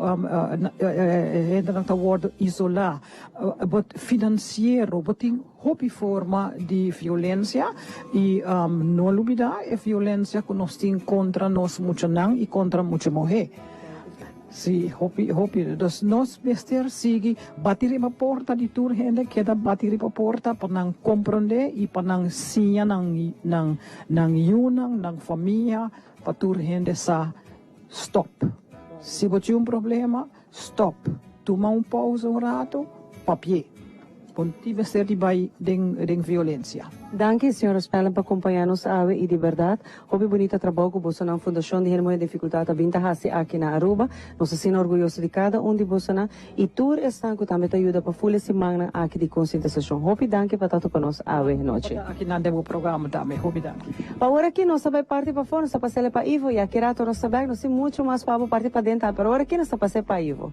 hendenan ta wordo isola, bo financiero, bo tin hopi forma di violencia y no lubida e violencia cu nos tin contra nos muchanan y contra mucha muhe. Sí, hopi, hopi. Dus nos mester sigui bati riba porta di tur hende, keda bati riba porta pa nan komprondé i pa nan siña nan, nan, nan yunan, nan famia, pa tur hende sa stòp. Si bo tin un problema, stòp. Tuma un pousa un ratu, papi'é. Bo no tin mester di bai den den violencia. Danki señora Spellen pa compaña nos awe y di berdad hopi bunita trabou cu bosonan Fundacion di Hende Muhe Dificultad a bin ta haci aki na Aruba. Nos ta asina orguyoso di cada un di bosonan y tur esnan cu tambe ta yuda pa ful e simannan aki di concientisacion. Hopi danki pa ta topa nos awe nochi. Pa ta aki nan den bo programa tambe. Hopi danki. Pa ora aki nos ta bay parti pafó, nos ta pasele pa Ivo y aki rato nos ta bek. Nos tin mucho mas pa bo parti paden tambe, pero ora aki nos ta pase pa Ivo.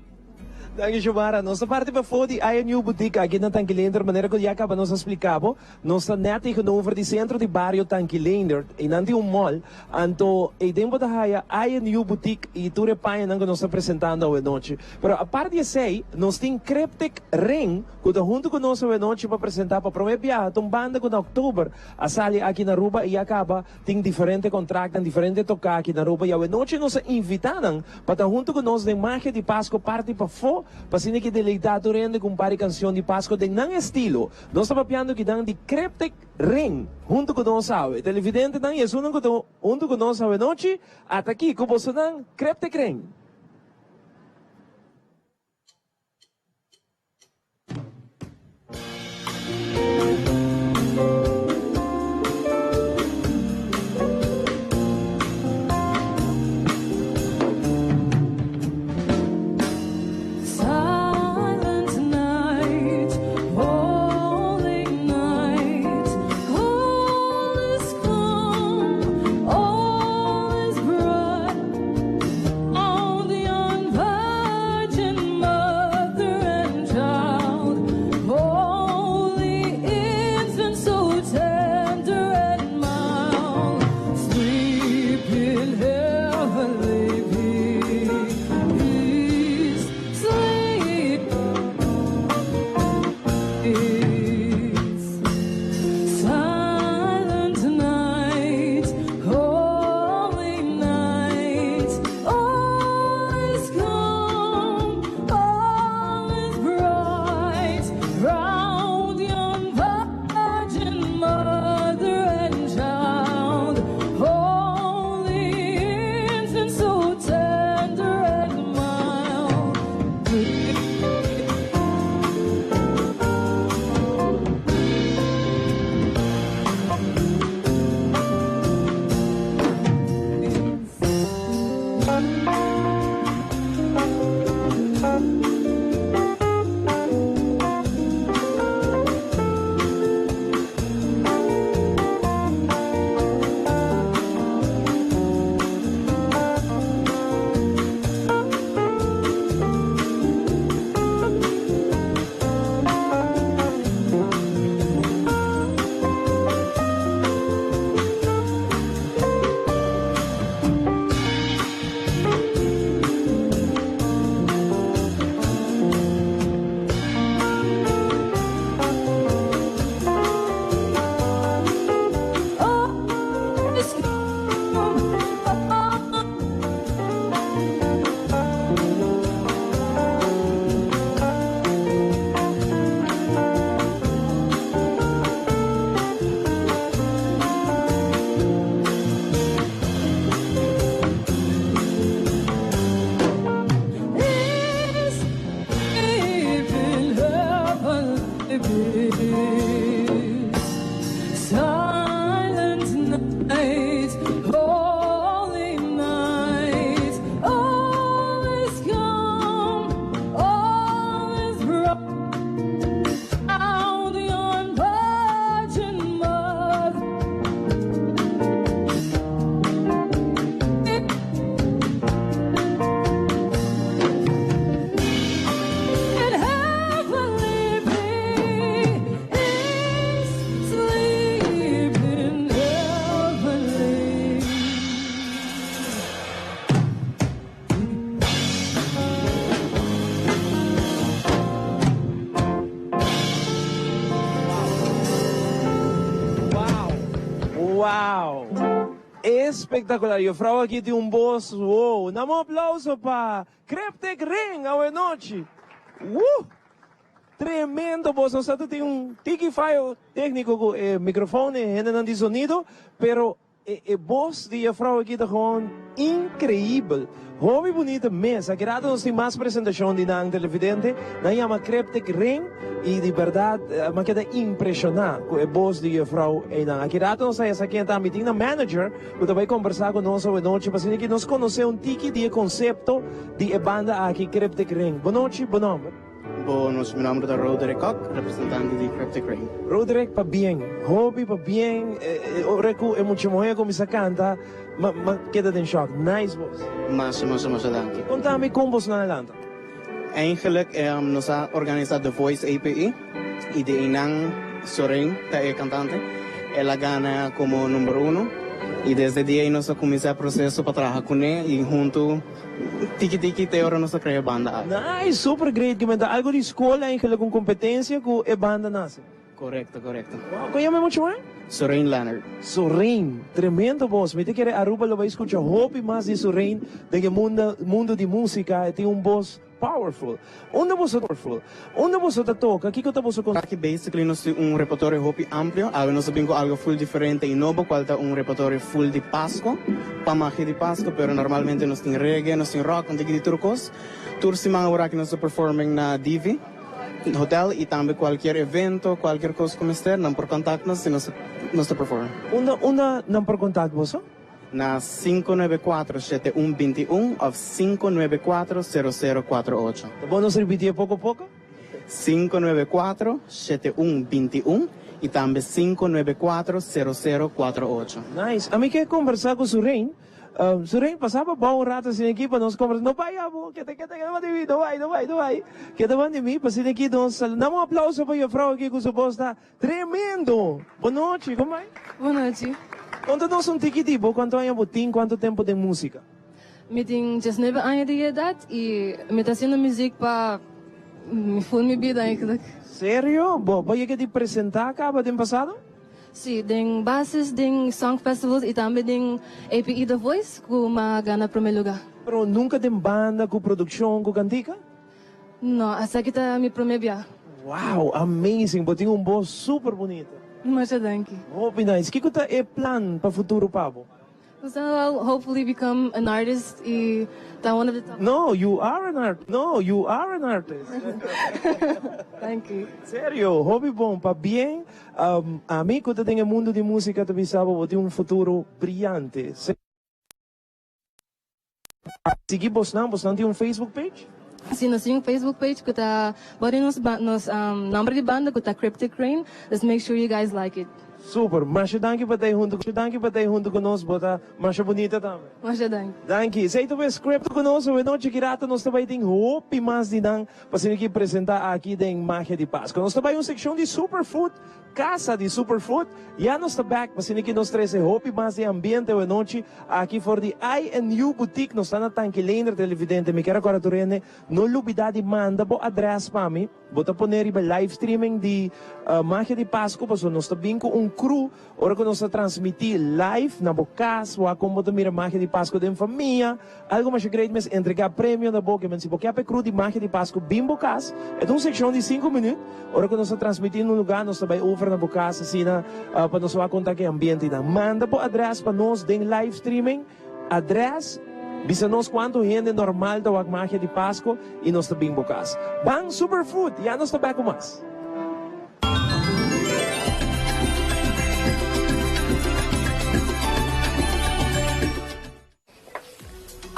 Danki Xiomara. Nos ta parti pafó di INU Boutique aki na Tanki Leendert. Manera ku ya kaba nos a splika bo, nos ta nèt tegenover di sentro di bario Tanki Leendert. Einan tin un mall. Anto eiden bo ta haya INU Boutique i tur e pañanan ku nos ta presentando awenochi. Pero apart di esei, nos tin Cryptic Ring ku ta huntu ku nos awenochi pa presentá pa promé biaha. Ta un banda ku na òktober a sali aki na Aruba i ya kaba Tin diferente contractnan, diferente toca aki na Aruba y awenochi nos a invita nan pa ta hunto cu nos den Magia di Pasco parti pafo pa asina ki deleita tur hende cu un par di cancion di Pasco den nan estilo. Nos ta papiando kidan di Cryptic Ring hunto cu nos awe. Televidentenan y esunnan cu ta hunto cu nos awenochi ata aki cu bosonan Cryptic Ring. Peace. Silent night, holy night, all is calm, all is bright. Yon virgin mother. In heavenly peace, sleep in heavenly. Wow! Espectacular! Juffrouw aki tin un bos, wow! Dame un aplauso pa Cryptic Ring awe nochi. Woo! Tremendo bos. Nos ta tin un tiki fallo tecnico cu e microfoon e hendenan di sonido, pero e e bos di juffrouw aki ta gewoon increibel. Hopi bunita mes. Aki rato nos tin mas presentacion di nan televidente. Nan yama Cryptic Ring y di berdad mi a keda impresiona cu e bos di juffrouw eynan. Aki rato nos ta hesa ken ta. Mi tin nan manager cu ta bay combersa cu nos awe nochi pa asina ki nos conoce un tiki di e concepto di e banda aki Cryptic Ring. Bo nochi, bo nomber? Bo nochi, mi nomber ta Roderick Kok, representante di Cryptic Ring. Roderick, pabien, hopi pabien, ora cu e mucha muher a cuminsa canta, ma ma keda den shock. Nice bos. Masha, masha, masha danki. Conta mi con bosnan a lanta. Eigenlijk nos a organisa The Voice APE y di eynan Sorain ta e cantante. El a gana como number uno y desde di ey nos a cuminsa e proceso pa traha cune y hunto tiki tiki te ora nos a crea e banda aki. Nice, super great. Ki menta algo di school eigenlijk un competencia cu e banda nace. Correcto, correcto. Wow, con yama e mucha muher? Sorain Leonard. Sorain, tremendo bos. Mi ta kere Aruba lo bay scucha hopi mas di Sorain den e mundo mundo di musica. E tin un bos powerful. Unda boso powerful. Unda boso ta toca? Kico ta boso con. Aki basically nos tin un repertorio hopi amplio. Awe nos a bin cu algo full diferente y nobo cual ta un repertorio full di Pasco, pa magia di Pasco, pero normalmente nos tin reggae, nos tin rock, un tiki di tur cos. Tur siman aworaki nos ta performing na Divi. Hotel y tambe cualkier evento, cualkier cos cu mester, nan por contact nos y nos nos ta perform. Unda unda nan por contact boso? Na 594 7121 of 594 0048. Ta bon nos ripitié poco poco? 594 7121 y tambe 594 0048. Nice. Ami ke conversa cu Surain. Surain, pasa pa bou un rato asina aki pa nos conversa. No bai abo, keda keda keda banda di mi, no bai, no bai, no bai. Keda banda di mi pa asina aki nos sal. Dame un aplauso pa juffrouw aki cu su bos ta tremendo. Bon nochi, con bai? Bon nochi. Conta nos un tiki di bo, cuanto aña bo tin, cuanto tempo den musica? Mi tin diesnuebe aña di edad y mi ta haciendo muziek pa mi full mi bida eigenlijk. Serio? Bo bo yega di presenta caba den pasado? Sí, den bases den song festivals y tambe den APE The Voice cu m'a gana prome lugar. Pero nunca den banda cu produccion cu cantica? No, esaki ta mi prome bia. Wow, amazing! Bo tin un bos super bunita. Masha danki. Hopi nice. Kico ta e plan pa futuro pa bo? So I'll hopefully become an artist y ta one of the top. No, you are an art No, you are an artist. Thank you. Serio, hopi bon. Pabien. Ami cu ta den e mundo di musica ta bisa bo, bo tin un futuro briyante. Sigui bosnan, bosnan tin un Facebook page? Si, nos tin un Facebook page cu ta bou di nos nos nomber di banda cu ta Cryptic Rain, just make sure you guys like it. Super, masha danki pa ta hunto masha danki pa ta hunto cu nos, bo ta masha bunita tambe. Masha danki. Danki, esey ta wes Crypto cu nos, awe nochi ki rato nos ta bay tin hopi mas di nan pa asina ki presenta aki den Magia di Pasco. Nos ta bay un seccion di Superfood. Casa di Superfood, ya nos ta back pa asina ki nos trece hopi mas di ambiente awe nochi aki for di I and You Boutique. Nos ta na Tanki Leendert televidente. Mi kier a cora tur hende no lubida di manda bo adres pa mi. Bo ta pone riba live streaming di Magia di Pasco pasobra nos ta bin cu un crew ora cu nos ta transmiti live na bo cas. Wak con bo ta mira Magia di Pasco den famia. Algo masha great mes entrega premio na bo ke men si bo ke pa e crew di Magia di Pasco bin bo cas e ta un seccion di cinco minuut ora cu nos ta transmiti na un lugar nos ta bay over na bo cas asina pa nos wak con ta ke ambiente nan manda bo adres pa nos den live streaming adres bisa nos cuanto hende normal ta wak Magia di Pasco y nos ta bin bo cas ban Superfood ya nos ta back cu mas.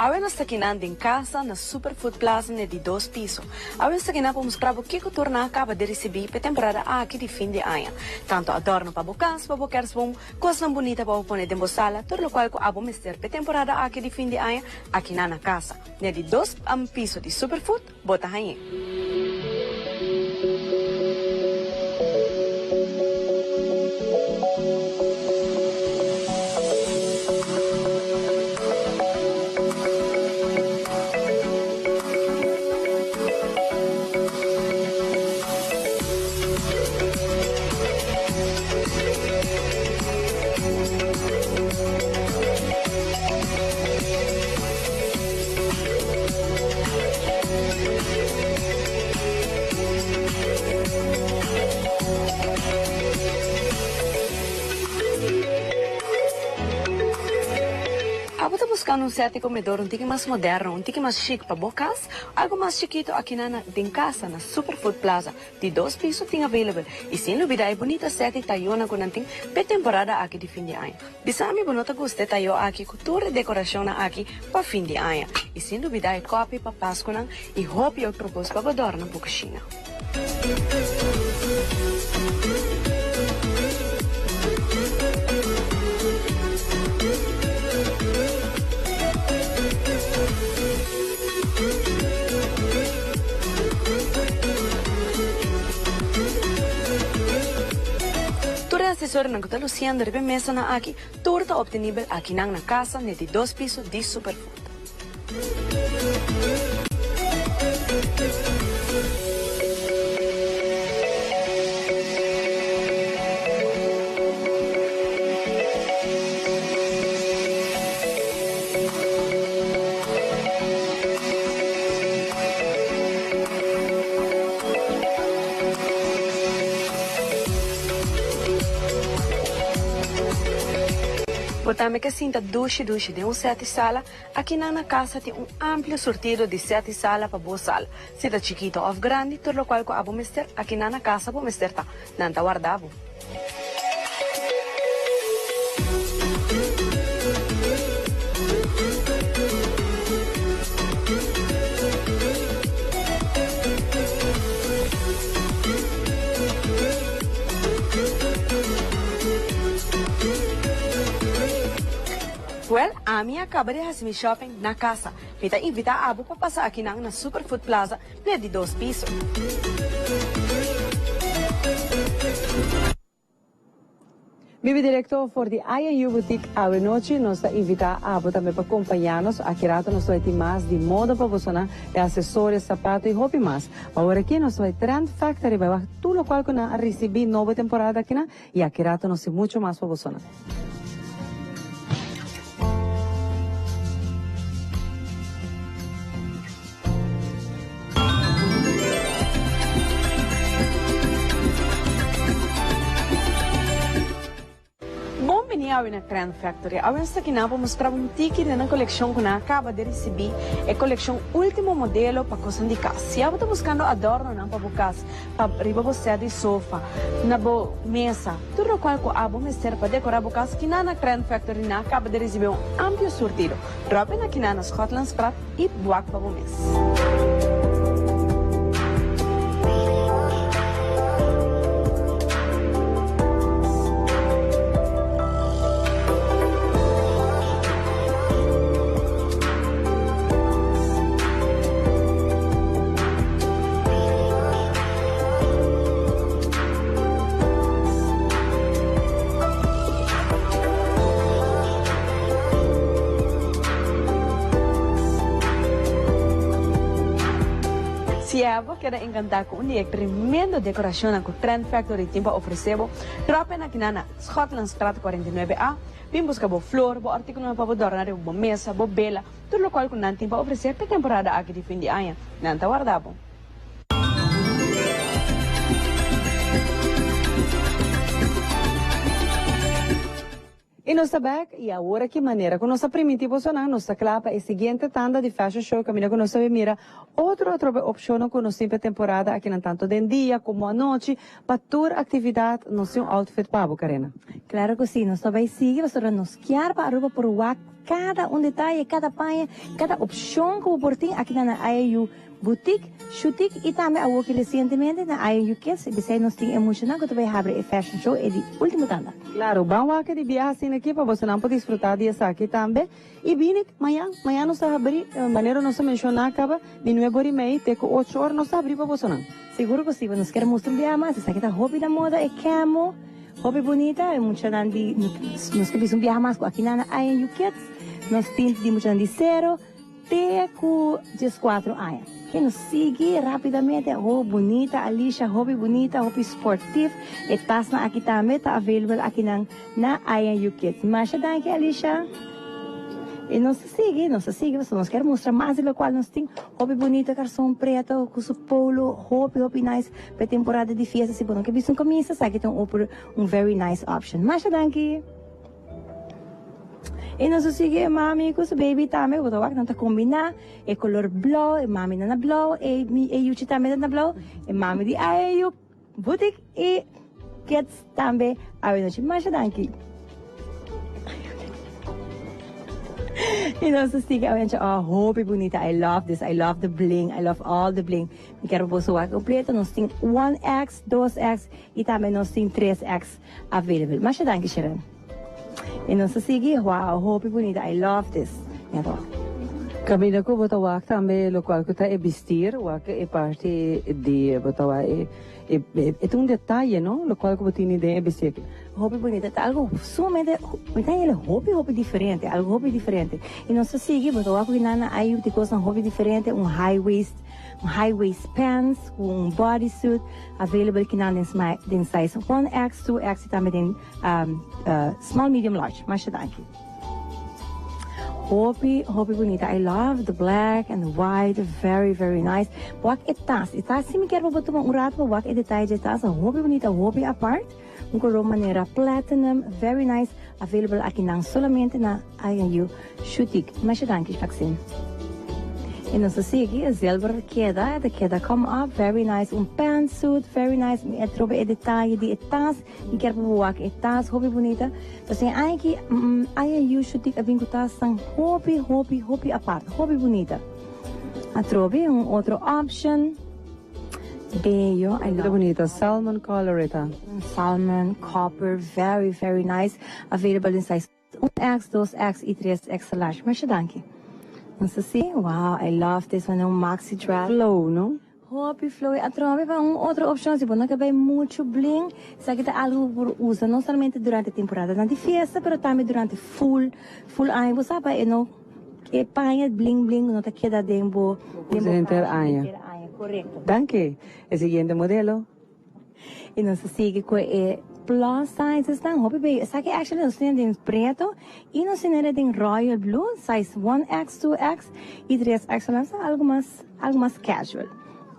Awe nos ta kinan den casa na Super Food Plaza na e di dos piso. Awe nos ta kinan pa mustra bo kico tur nan a caba di ricibi p'e temporada aki di fin di aña. Tanto adorno pa bo cas, pa bo kerstboom, cosnan bunita pa bo pone den bo sala, tur locual cu abo mester p'e temporada aki di fin di aña, akinan na casa. Na e di dos piso di Super Food, bo ta hañ'é. Abo ta buscando un set di comedor un tiki mas moderno, un tiki mas chic pa bo cas? Algo mas chikito aki na den casa na Super Food Plaza di dos piso tin available y sin lubida e bunita set di tayona cu nan tin p'e temporada aki di fin di aña. Bisa mi bo no ta gusta e tayo aki ku tur e dekorashonnan aki pa fin di aña. I sin lubidá e kòpi pa Paskunan i hopi otro kos pa bo dòrna bo kushina. Tur e asesorionan ku ta lusiendo riba e mesanan aki tur ta optenibel akinan na kasa n'e di dos piso di Superfood. Bo tambe ke sinta dushi dushi den un seti sala? Akinan na kasa tin un amplio surtido di seti sala pa bo sala. Si ta chikito of grandi, tur lokual ku abo mester, akinan na kasa bo mester ta. Nan ta warda bo. Wel, ami a caba di haci mi shopping na casa. Mi ta invita abo pa pasa akinan na Super Food Plaza na e di dos piso. Bibi directo for di I&U Boutique awe nochi nos ta invita abo tambe pa compaña nos. Aki rato nos ta bay tin mas di moda pa bosonan, e accesorio, sapato y hopi mas. Pa awor aki nos ta bay Trend Factory bay wak tur locual cu nan a ricibi nobo temporada akinan y aki rato nos tin mucho mas pa bosonan. Bon bini awe na Trend Factory. Awe nos ta kinan pa mustra bo un tiki den nan kolekshon ku nan a kaba di risibí, e kolekshon último modelo pa kosnan di kas. Si abo ta buskando adòrnonan pa bo kas, pa riba bo sèt di sofa, na bo mesa, tur lokual ku abo mester pa dekorá bo kas, kinan na Trend Factory nan a kaba di risibí un amplio surtido. Dròp e na kinan na Schotlandstraat i wak pa bo mes. Si abo keda encanta cu un di e tremendo decoracionnan cu Trend Factory tin pa ofrece bo, drop en akinan na Schotlandstraat 49 A. Bin busca bo flor, bo articulonan pa bo dorna riba bo mesa, bo bela, tur locual cu nan tin pa ofrece p'e temporada aki di fin di aña. Nan ta warda bo. Y nos ta bek, y awor aki manera cu nos a priminti bosonan, nos ta cla pa e siguiente tanda di Fashion Show caminda cu nos ta bay mira otro atrobe opcionnan cu nos tin pa e temporada akinan tanto den dia como anochi pa tur actividad nos tin un outfit pa bo Karina. Claro cu si, nos ta bay sigui pasobra nos kier pa Aruba por wak cada un detaye, cada paña, cada opcion cu bo por tin akinan na IAU Boutique, Shutique y tambe awoki recientemente na IAU Kids y besey nos tin e muchanan cu ta bay habri e fashion show e di ultimo tanda. Claro, ban wak di biaha asina aki pa bosonan por disfruta di esaki tambe. Y bini mañan, mañan nos ta habri, manera nos a menciona caba, di nuebe ora y mei te cu ocho ora nos ta habri pa bosonan. Sigur cu si, nos kier mustra un biaha mas, esaki ta hopi na moda, e camo, hopi bunita, e muchanan di, nos ke bisa un biaha mas cu aki nan na IAU Kids, nos tin di muchanan di cero, Te ku dieskuatro aña. Ke nos sigui rapidamente. Oh bunita Alicia, hopi bunita, hopi sportief. E tasnan aki tambe ta available akinan na INU Kids. Masha danki Alicia. I nos ta sigui, nos ta sigui pasobra nos kier mustra mas di lokual nos tin. Hopi bunita karson preto ku su polo, hopi hopi nice pa e temporada di fiesta. Si bo no ke bisti un kamisa, esaki ta un opor un very nice option. Masha danki. E nos a sigui e mami cu su baby tambe, bo ta wak nan ta combina e color blauw, e mami ta na blauw, e e yuchi tambe ta na blauw, e mami di a e yu boutique y kids tambe awe nochi. Masha danki. Y nos a sigui awe nochi, oh hopi bunita, I love this, I love the bling, I love all the bling. Mi kier pa boso wak completo, nos tin 1X, 2X y tambe nos tin 3X. Available. Masha danki Sharon. Y nos ta sigui, wow, hopi bunita, I love this. Mira wak. Caminda cu bo ta wak tambe locual cu ta e bistir, wak e parti di bo ta wak e e ta un detaye no, locual cu bo tini den e bistir. Hopi bunita, ta algo sumamente, mi ta hel hopi hopi diferente, algo hopi diferente. Y nos ta sigui, bo ta wak cu nan a ayu di cosnan hopi diferente, un high waist, un high waist pants cu un body suit. Available kinan den den size 1X, 2X y tambe den small, medium, large. Masha danki. Hopi, hopi bunita. I love the black and the white. Very, very nice. Wak e tas. E tas si mi kier pa bo tuma un rato pa wak e detaye dje tas. Hopi bunita, hopi apart. Un color manera platinum. Very nice. Available akinan solamente na I&U Shutik. Masha danki Maxine. Y nos ta sigui e zilver ta keda, e ta keda come up, very nice, un pantsuit, very nice, mi a trobe e detaye di e tas, mi kier pa bo wak e tas, hopi bunita, pasobra e aña aki I&U Shutik a bin ku tasnan hopi, hopi, hopi apart, hopi bunita. Atrobe un otro option. Bello, I love. Bunita, salmon color e ta. Salmon, copper, very, very nice. Available in size 1X, 2X y 3X large. Masha danki. Nos ta si, wow, I love this one, un maxi dress. Flow, no? Hopi flow. Y atrobe pa un otro opcion, si bo no ke bay mucho bling, esaki ta algo cu bo por usa no solamente durante temporadanan di fiesta, pero tambe durante full, full aña. Bo sa pa e no. E paña bling bling no ta keda den bo den bo henter aña. Korekto. Danki. E siguiente modelo. Y nos ta sigui cu e plus sizes nan hopi bello. Esaki actually nos tene den preto y nos tene den royal blue size 1X, 2X y 3X. So nan ta algo mas algo mas casual.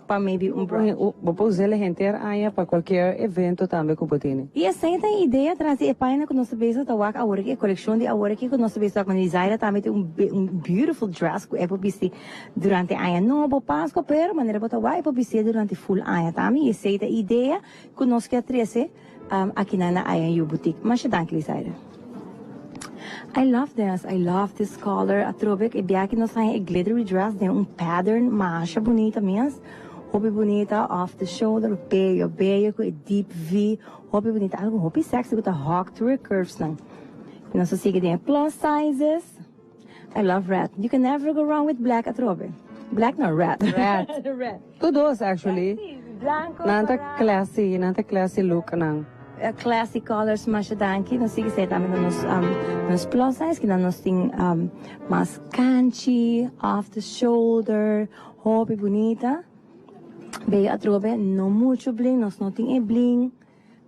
Pa maybe un brunch. Bo por us'el henter aña pa cualkier evento tambe cu bo tene. Y esey ta e idea tras di e paña cu nos ta bezig ta wak awor aki, e coleccion di awor aki cu nos ta bezig ta wak. Manera Zaira tambe tin un un beautiful dress cu e por bisti durante aña nobo, Pascua, pero manera bo ta wak e por bisti'e durante full aña tambe. Y esey ta e idea cu nos kier trece akinan na I&U Boutique. Masha danki Lizaira. I love this, I love this color. Atrobe e biaha ki nos haña e glittery dress den un pattern masha bunita mes. Hopi bunita off the shoulder, bello, bello ku e deep V. Hopi bunita, algo hopi sexy ku ta hug tur e curves nan. Nos a sigui den e plus sizes. I love red. You can never go wrong with black atrobe. Black no, red. Red. Red. Tur dos actually. Sí, blanco, Nan ta colorado. classy, nan ta classy look nan. Classy colors masha danki. Nos sigui esei tambe na nos um, nos plus size kinan nos tin um, mas kanchi, off the shoulder, hopi bunita. Bello atrobe, no mucho bling, nos no tin e bling.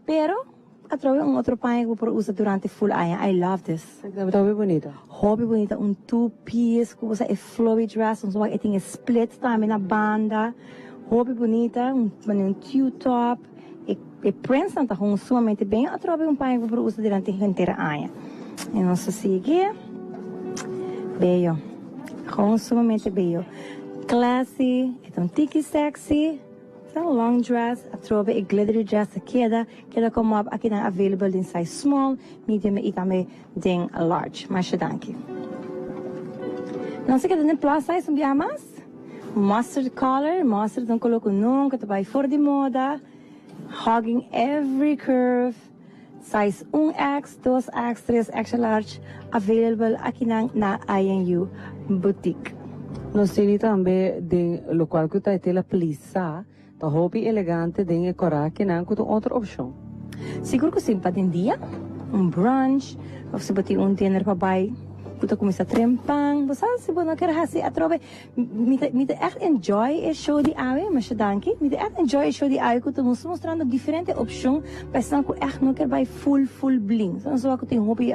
Pero, atrobe un otro paña ku bo por usa durante full aña. I love this. Ta hopi bunita. Hopi bunita, un two piece ku bo sa e flowy dress, nos wak e tin e split tambe na banda. Hopi bunita, un manera un tube top. E e prints nan ta gewoon sumamente ben. Atrobe un paña ku bo por usa durante henter aña. Y nos ta sigui. Bello. Gewoon sumamente bello. Classy, e ta un tiki sexy. Ta un long dress, atrobe e glittery dress ta keda, keda come up aki nan available den size small, medium y tambe den large. Masha danki. Nos a keda den plus size un biaha mas. Mustard color, mustard ta un color cu nunca ta bay for di moda. Hugging every curve. Size un X, dos X, tres extra large available akinan na INU Boutique. Nos tini tambe den locual cu ta e tela plisa ta hopi elegante den e cora akinan cu ta un otro opcion. Sigur cu si pa den dia, un brunch of si bo tin un dinner pa bay cu ta cuminsa trempan, bo sa si bo no kier haci atrobe. Mi ta mi ta echt enjoy e show di awe, masha danki. Mi ta echt enjoy e show di awe ku ta nos mostrando diferente opshon pa esnan ku echt no kier bai full full bling. So nos wak ku tin hopi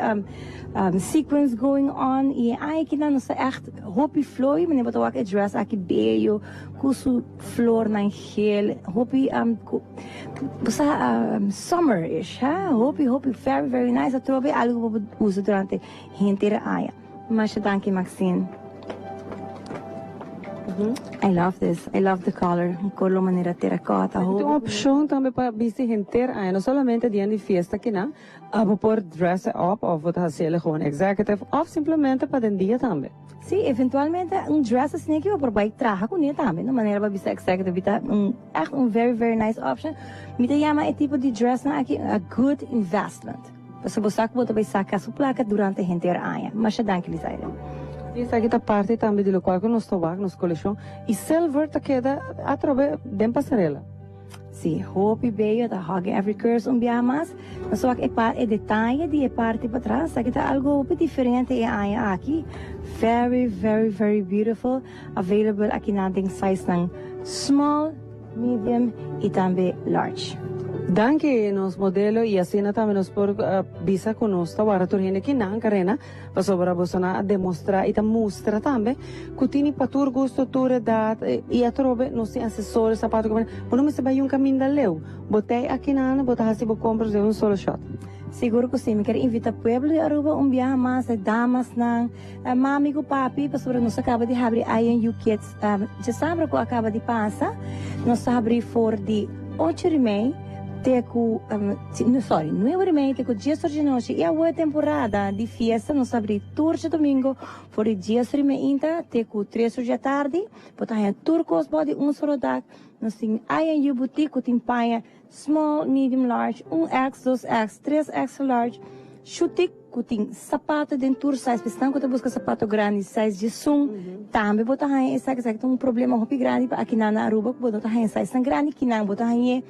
sequence going on i e aña kinan nos ta echt hopi flowy, manera bo ta wak e dress aki beyo ku su flornan geel, hopi ku bo sa summerish ha, hopi hopi very very nice atrobe algu ku bo por usa durante henter aña. Masha danki Maxine. I love this. I love the color. Un color manera terracotta. Tin un opcion tambe pa bisti henter aña, no solamente dia di fiesta kinan, abo por dress it up of bo ta haciele gewoon executive of simplemente pa den dia tambe. Si, eventualmente un dress asina aki bo por bay traha cune tambe, no manera pa bisa executive y ta un echt un very very nice option. Mi ta yama e tipo di dressnan aki a good investment. Pasobra bo sa ku bo ta bai saka su plaka durante henter aña. Masha danki Lizaida. Esaki ta parti tambe di lokual ku nos ta wak nos kolekshon i silver ta keda atrobe den pasarela. Si, hopi beyo ta hugging every curse un biaha mas. Nos ta wak e par e detaye di e parti patras. Esaki ta algo hopi diferente e aña aki. Very very very beautiful. Available akinan den sizenan small. Medium y tambe large. Danki nos modelo y asina tambe nos por bisa cu nos ta wara tur hende kinan Karena pasobra boso nan a demostra y ta mustra tambe cu tini pa tur gusto tur edad y atrobe nos tin accesorio zapato bo no mester bay un caminda leu bo tey akinan bo ta haci bo compras den un solo shot. Sigur cu si, mi kier invita pueblo di Aruba un biaha mas, e damasnan, mami cu papi pasobra nos a caba di habri INU Kids. Djasabra ku a kaba di pasa, nos ta habrí for di ocho di mei te ku, sorry, nuebe di mei te ku dies or di nochi. I awo e temporada di fiesta nos ta habrí tur djadumingu for di dies or di meinta te ku tres or di atardi. Bo ta haña tur kos bou di un solo dak. Nos tin I&U Boutique ku tin paña Small, medium, large, un X, dos X, tres extra large, shutik ku tin sapato den tur size, esnan ku ta buska sapato grandi size diesun, tambe bo ta haña esaki, esaki ta un problema hopi grandi pa akinan na Aruba ku bo no ta haña sizenan grandi, kinan bo ta hañ'é,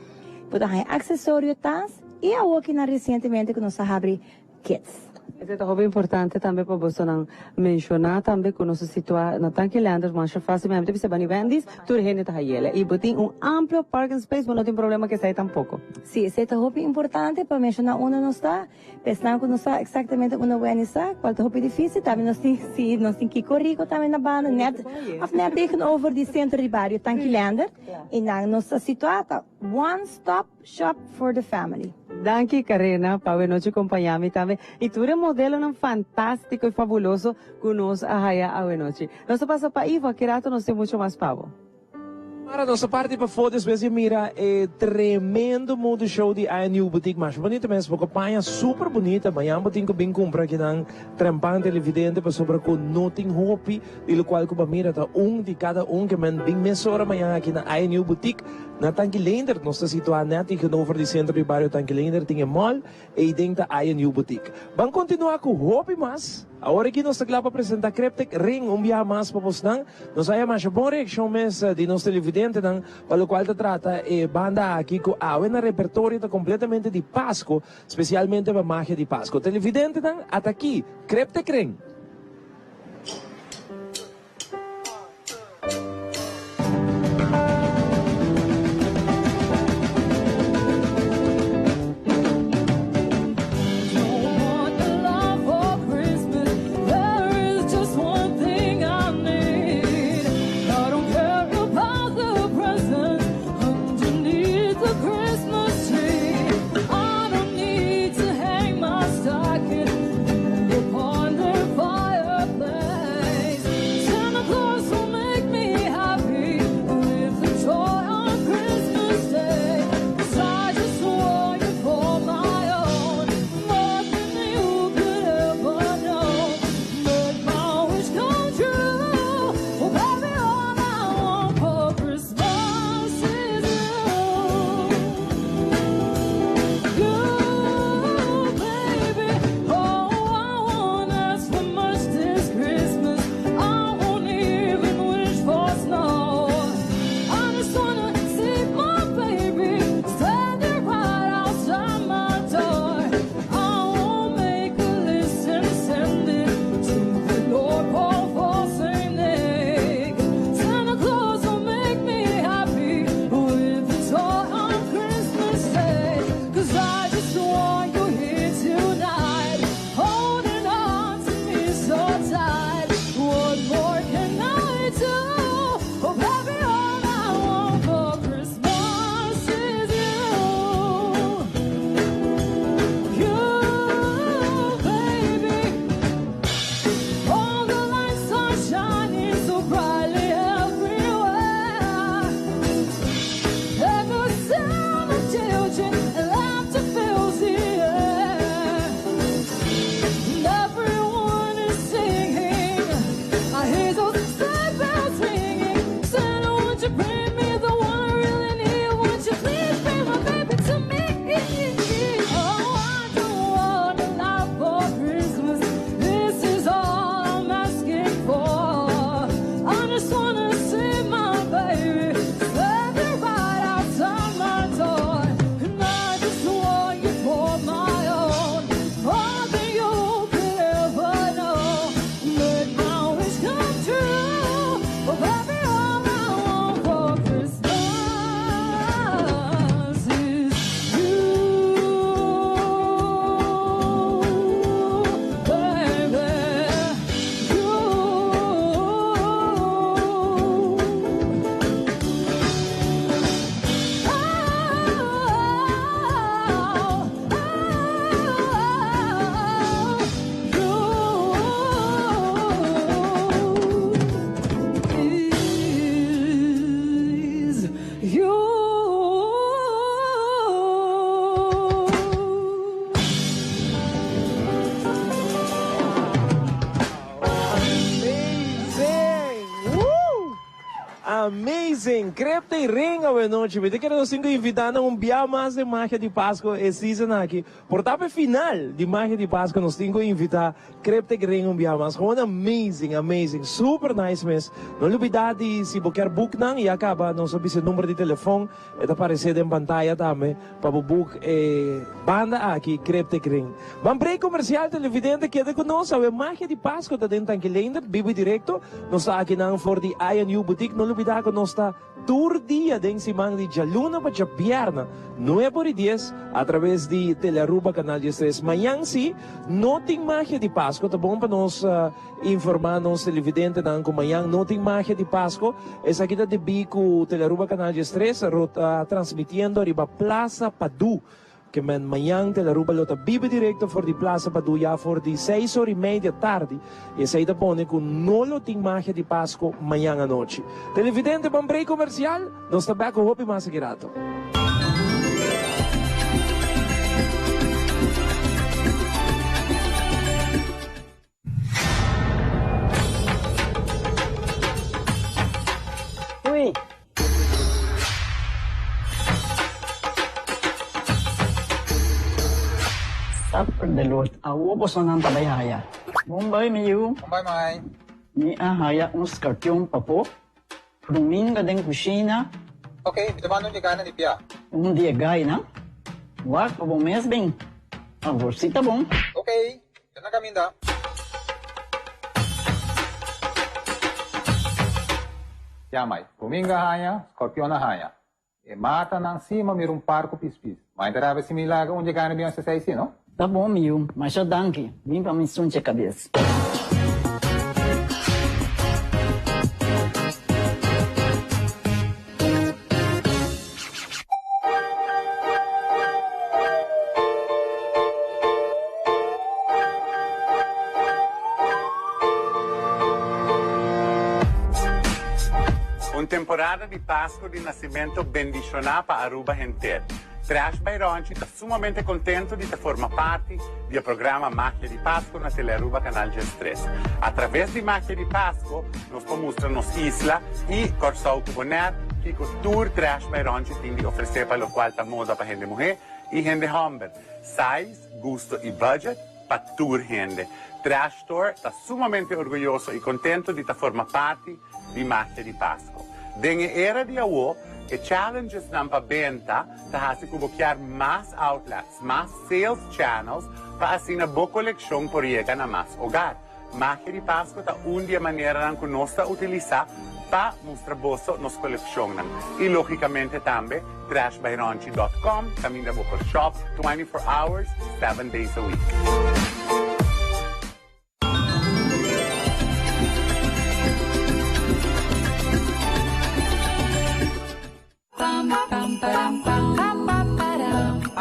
bo ta haña aksesorio, tas, i awo kinan resientemente ku nos a habri Kids. Esei ta hopi importante tambe pa bosonan menciona tambe cu nos ta situa na Tanki Leanders masha facil mi ta bisa bani Wendy's tur hende ta hayele y bo tin un amplio parking space bo no tin problema cu esei tampoco. Si, esei ta hopi importante pa menciona unda nos ta, pa esnan cu no sa exactamente unda Wendy's ta, cual ta hopi dificil, tambe nos tin, si, nos tin Kiko Rico tambe na banda net of net tegenover di centro di bario Tanki Leander y nan nos ta situa ta one stop Shop for the family. Danki Karena pa awenochi kompañá mi tambe i tur e modelonan fantástiko i fabuloso ku nos a haya awenochi. Nos ta pasa pa Ivo, aki rato nos tin mucho mas pa bo. Mara nos a parti pafó despues di mira e tremendo mode show di INU Boutique. Masha bunita mes, bo paña super bunita. Mañan bo tin ku bin kumpra akinan trempan televidente pasobra ku no tin hopi di lokual ku bo a mira ta un di kada un ke men bin mesora mañan aki na INU Boutique. Na Tanki Leendert, nos ta situá nèt tegenover di sentro di bario Tanki Leendert tin e mall, eiden ta I&U Boutique. Ban kontinuá ku hopi mas. Awor aki nos ta kla pa presentá Cryptic Ring un biaha mas pa bosnan. Nos a haña masha bon reakshon mes di nos televidentenan pa lokual ta trata e banda aki ku awe na repertorio ta kompletamente di Pasko, spesialmente pa magia di Pasko. Televidentenan, ata aki, Cryptic Ring! Amazing! Cryptic Ring awe nochi. Mi ta kere nos tin ku invitá nan un bia mas den Magia di Pasco e season aki. Por ta pa e final di Magia di Pasco nos tin ku invitá Cryptic Ring un bia mas. Gewoon amazing, amazing. Super nice mes. No lubidá di si bo kier book nan ya kaba nos a bisa e number di telefon. E ta paresé den pantaya tambe pa bo book e banda aki Cryptic Ring. Ban break comercial televidente keda cu nos awe magia di Pasco ta den Tanki Leendert bibo y directo nos ta aki nan for di I and You Boutique no lubida cu nos ta tur dia den siman di djaluna pa djabierna nuebe ora y dies a traves di Telearuba canal 13 mañan si no tin magia di Pasco ta bon pa nos Informá nos televidentenan ku mañan no tin magia di Pasko. Esaki ta debí ku Telearuba Canal 13 ro ta transmitiendo riba Plaza Padu. Ke men mañan Telearuba lo ta biba direkto for di Plaza Padu ya for di seis ora i media tardi. I esei ta pone ku no lo tin magia di Pasko mañan anochi. Televidente ban break komersial, nos ta bèk ku hopi mas aki rato. Ui! Supper de lot. Awo bosonan ta bai haya. Bon bai mi yu. Bon bai mai. Mi a haya un skarpion papo. Ruminga den kushina. Ok, mi ta manda un di gaina di pia. Un di e gaina? Wak pa bo mes bin. Awor si ta bon. Ok, ta na kaminda. Ya mai, ruminga haña, skorpion a haña. E matanan si ma mira un par ku pispis. Mai ta rabia si mi laga un di e gaina bin osesei si, no? Ta bon mi yu, masha danki. Bin pa mi sunche kabes. Un temporada di Pasco di Nacimento bendiciona pa Aruba henter. Trash by Ronchi ta Sumamente contento di ta forma parti di e programa Magia di Pasco na Telearuba Canal 13. A traves di Magia di Pasco nos por mustra nos isla y Corsou cu Bonaire kico tur Trash by Ronchi tin di ofrece pa locual ta moda pa hende muhe y hende homber, size, gusto y budget pa tur hende. Trash Store ta sumamente orguyoso y contento di ta forma parti di Magia di Pasco. Den e era di awo, e challengesnan pa benta ta hasi ku bo kier mas outlets, mas sales channels pa asina bo kolekshon por yega na mas hogar. Magia di Pasco ta un di e maneranan ku nos ta utilisá pa mustra boso nos kolekshonnan. I lógikamente tambe trashbyronchi dot com kaminda bo por shop 24 hours, 7 days a week.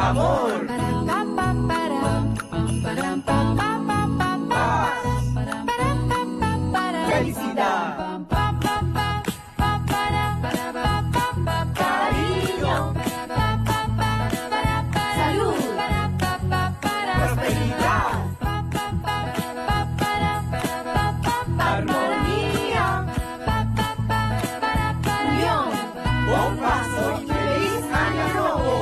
Amor. Paz. Felicidad. Cariño. Salud. Prosperidad. Armonía. Unión. Bon Pasco y feliz año nobo.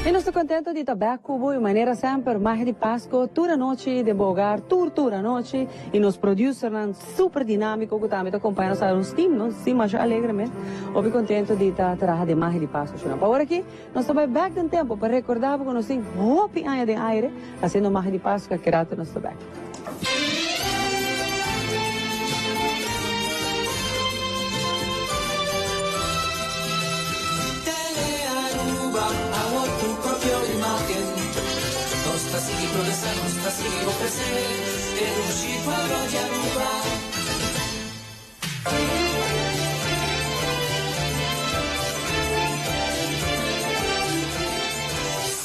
I nos ta contento di ta bek cu bo y manera semper magia di Pasco tur anochi den bo hogar tur tur anochi y nos producernan super dinamico cu tambe ta acompaña nos nos team nos team masha alegre mes hopi contento di ta traha den magia di Pasco shona pa ora aki nos ta bay bek den tempo pa recorda bo cu nos tin hopi aña den aire haciendo magia di Pasco aki rato nos ta bek. Telearuba, awor tu propio imagen. Nos ta sigui progresa, nos ta sigui ofrece e dushi pueblo di Aruba.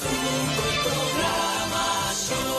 Super programacion.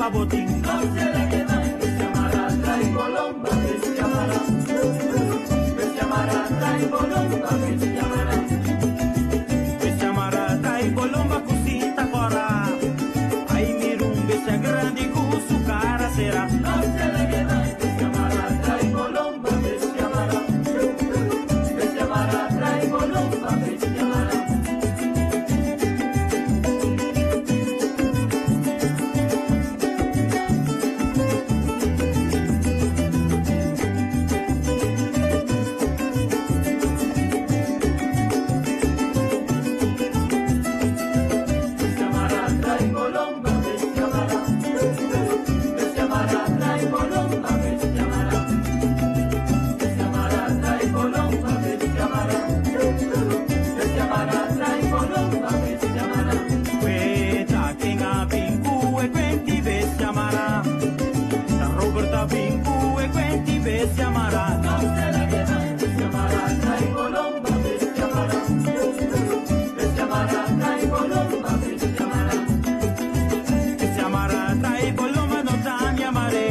botin. Bestia y colomba cosita cora. Ay, mira un bestia grande con su cara será. Weta kenga binku e kwenti bestia mara. Ta Roberta binku e kwenti bestia mara. Bestia mara trae boloma no tan amare.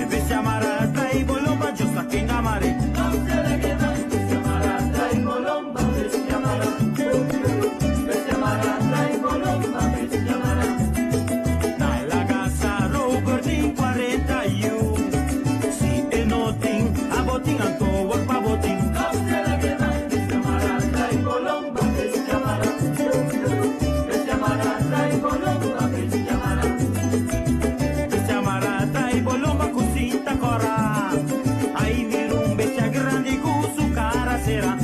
Bestia mara trae boloma yo sa kenga mare. Na la casa Robert in 41. Si e no tin, a botin anto wak pa botin. Bestia mara trae bolomba cosita cora. Ay mira un bestia grande con su cara será.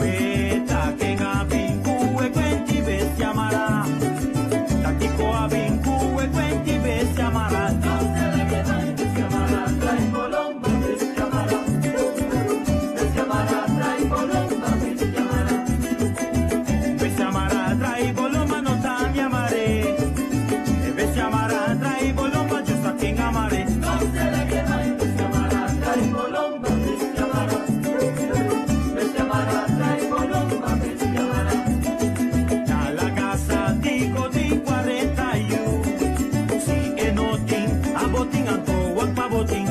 Weta kenga binku e kwenti bestia mara. Takiko a binku e kwenti bestia mara. Bestia mara trae boloma no tan amare. Bestia mara trae boloma yo sa kenga mare. Na la casa tico tin 41. Si e no tin, a botin anto wak pa botin.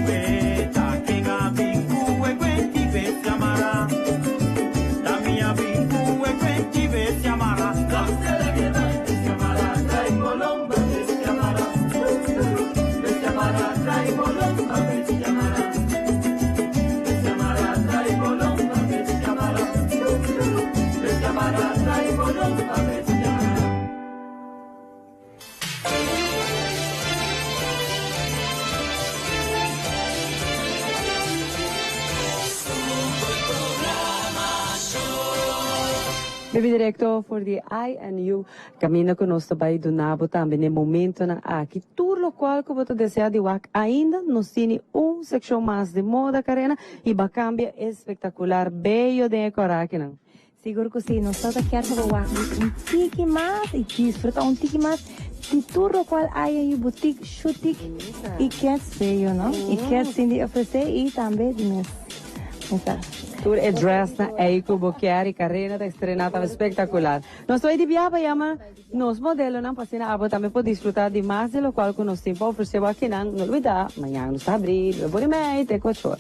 Weta kenga binku e kwenti bestia mara. Tamia binku e kwenti bestia mara. Bibi directo for di INU. Caminda cu nos ta bay duna bo tambe n'e momentonan aki. Tur locual cu bo ta desea di wak ainda, nos tini un seccion mas di moda, Karena, y ba cambia espectacular bello den e corakinan. Sigur cu si, nos ta kier pa bo wak un tiki mas y disfruta un tiki mas di tur locual INU Boutique, Shoetique y Keds bello, no? Y Keds tin di ofrece y tambe di mes. Mesa. Tur e dressnan ey cu bo kier y Karena ta estrena ta spectacular. Nos ta bay di biaha pa yama nos modelonan pa asina abo tambe por disfruta di mas di locual cu nos tin pa ofrece bo akinan. No olbida, mañana nos ta habri nuebe ora y mei te cu ocho ora.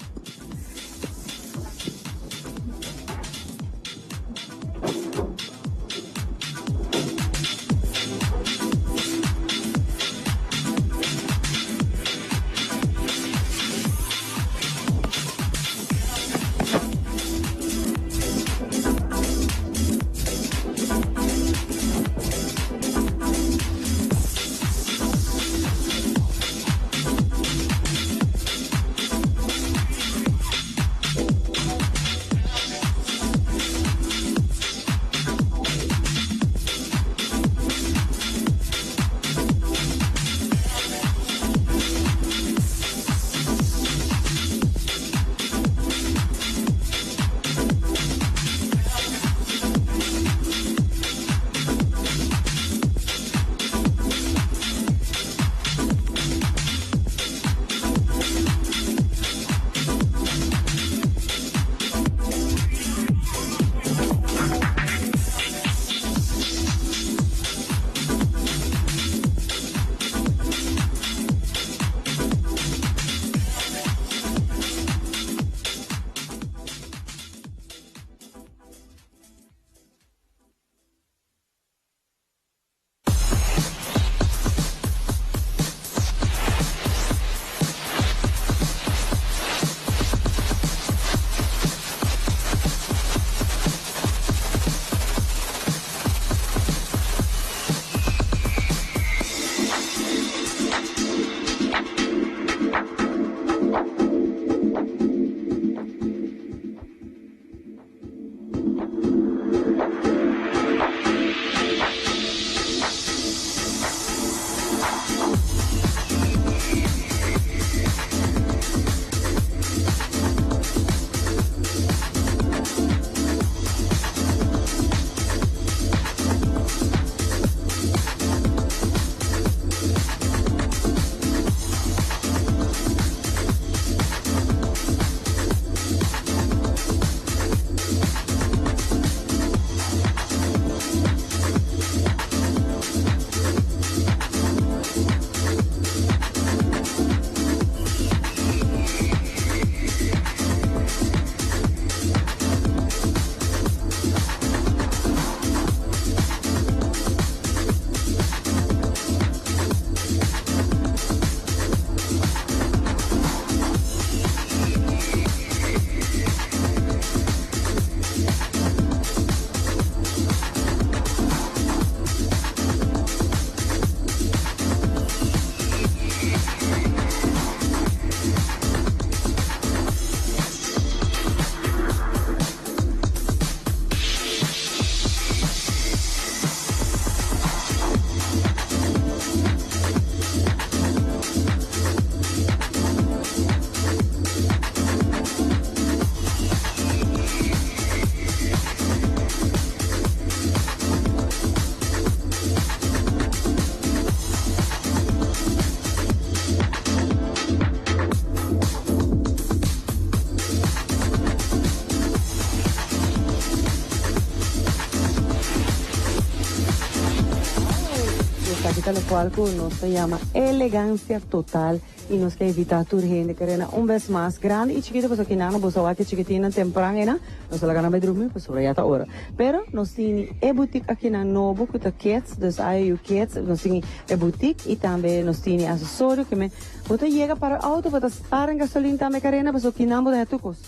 Esaki ta locual cu nos ta yama elegancia total y nos ke invita tur hende Karina un bes mas grandi y chikito pasobra kinan boso a wak e chikitinnan tempran eynan nos a laga nan bay drumi pasobra ya ta ora pero nos tin e boutique akinan nobo cu ta Kids dus IOU Kids nos tin e boutique y tambe nos tin e accesorio ke men bo ta yega para auto bo ta spara en gasolin tambe Karina pasobra kinan bo ta haya tur cos.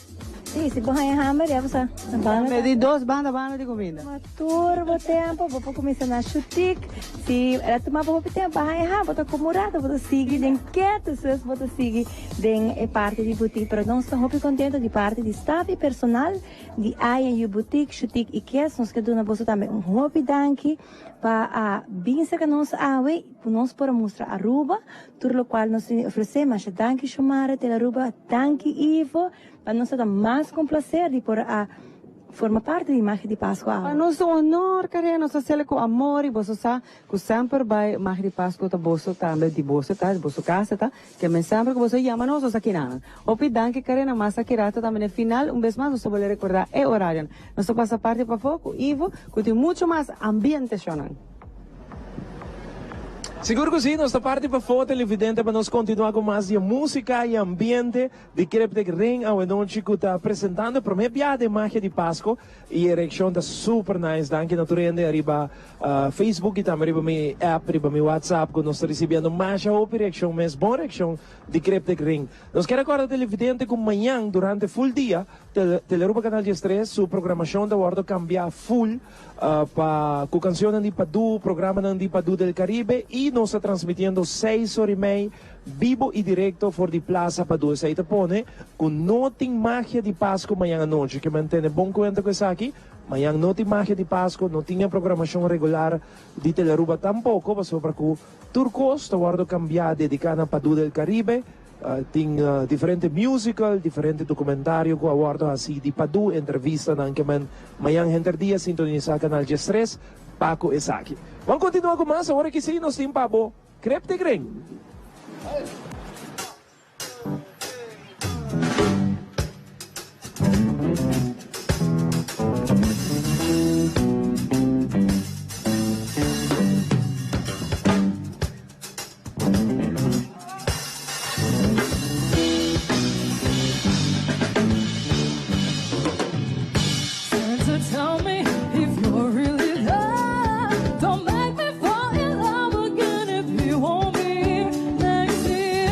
Sí, si bo haña hamber ya bo sa banda. Tambe di dos banda banda di cuminda. Tuma tur bo tempo, bo por cuminsa na Shutik. Si el a tuma bo hopi tempo pa haña hamber, bo ta come un rato, bo ta sigui den keto, sus bo ta sigui den e parti di boutique. Pero nos ta hopi contento di parti di staff y personal di I&U Boutique, Shutik y Kids. Nos ke duna boso tambe un hopi danki pa a bin cerca nos awe cu nos por a mustra Aruba tur locual nos tin di ofrece. Masha danki Shomara, Telaruba, danki Ivo. Pa nos ta mas ku un plaser di por a forma parti di Magia di Pasku awe. Pa nos ta un honor, Karen, nos ta haciele ku amor i boso sa ku semper bai Magia di Pasku ta boso tambe, di boso ta, di boso kasa ta, ke men semper ku boso yama nos, nos ta kinanan. Hopi danki, Karen, mas aki rato tambe na final, un bes mas nos ta bolbe rekorda e orarionan. Nos ta pasa parti pafó ku Ivo, ku tin mucho mas ambiente shownan. Sigur ku si, nos ta parti pafó, televidente, pa nos kontinua ku mas di e músika i ambiente. Di Cryptic Ring awenochi cu ta presentando e prome biaha den Magia di Pasco y e reaccion ta super nice. Danki na tur hende ariba Facebook y tambe riba mi app, riba mi WhatsApp cu nos ta ricibiendo masha hopi reaccion mes, bon reaccion di Cryptic Ring. Nos kier recorda televidente cu mañan durante full dia Telearuba Canal 13 su programacion ta wordo cambia full pa cu cancionnan di Padu, programanan di Padu del Caribe y nos ta transmitiendo seis ora y mei Bibo y directo for di Plaza Padu. Esey ta pone cu no tin magia di Pasco mañan anochi. Ke men tene bon cuenta cu esaki. Mañan no tin magia di Pasco, no tin e programacion regular di Telearuba tampoco, pasobra cu tur cos ta wordo cambia dedica na Padu del Caribe. Tin diferente musical, diferente documentario cu a wordo haci di Padu, entrevistanan. Ke men mañan henter dia sintonisa Canal 13 pa cu esaki. Ban continua cu mas. Awor aki si nos tin pa bo. Cryptic Ring. Santa tell me if you're really there Don't make me fall in love again if you won't be next year.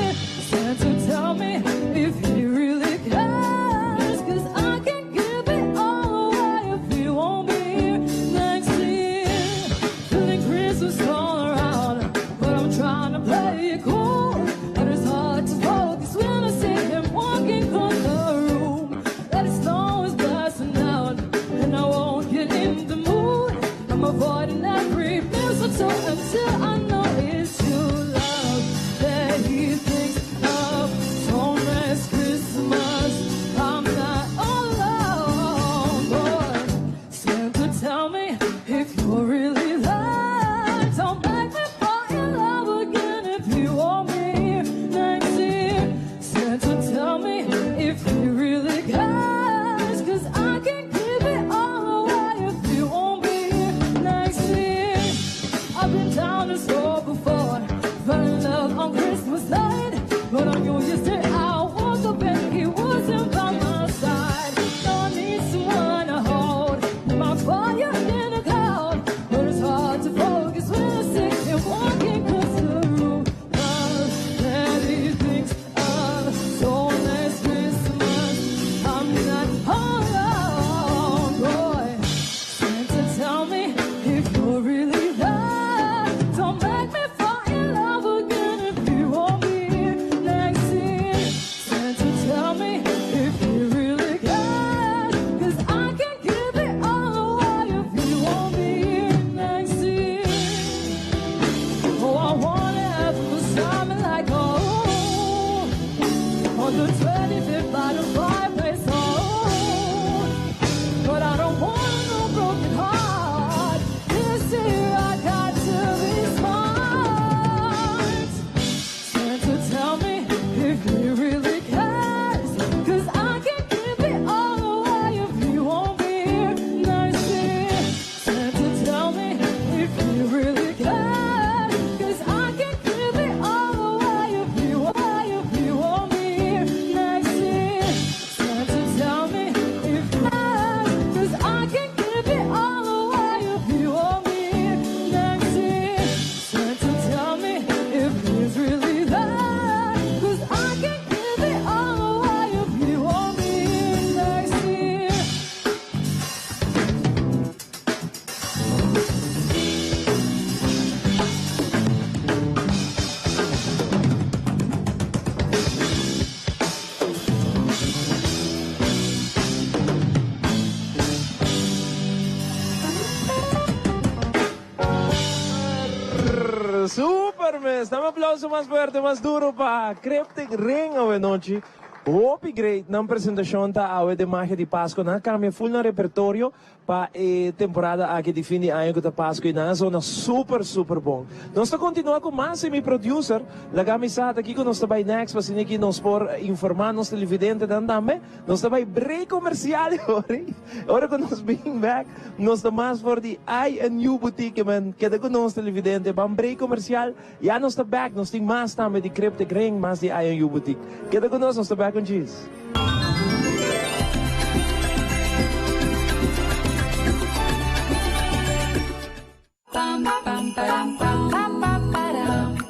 Super mes. Dame aplauso mas fuerte, mas duro pa Cryptic Ring awe nochi. Hopi great nan presentacion ta awe den Magia di Pasco. Nan a cambia full nan repertorio Pa e temporada aki di fin di aña cu ta Pascu y nan a zona super super bon. Nos ta continua cu mas y mi producer laga mi sa ta kico nos ta bay next pa asina ki nos por informa nos televidentenan tambe. Nos ta bay break comercial ori. Ora cu nos bin back nos ta mas for di I and You Boutique men keda cu nos televidente ban break comercial ya nos ta back nos tin mas tambe di Cryptic Ring mas di I and You Boutique. Keda cu nos nos ta back un djis.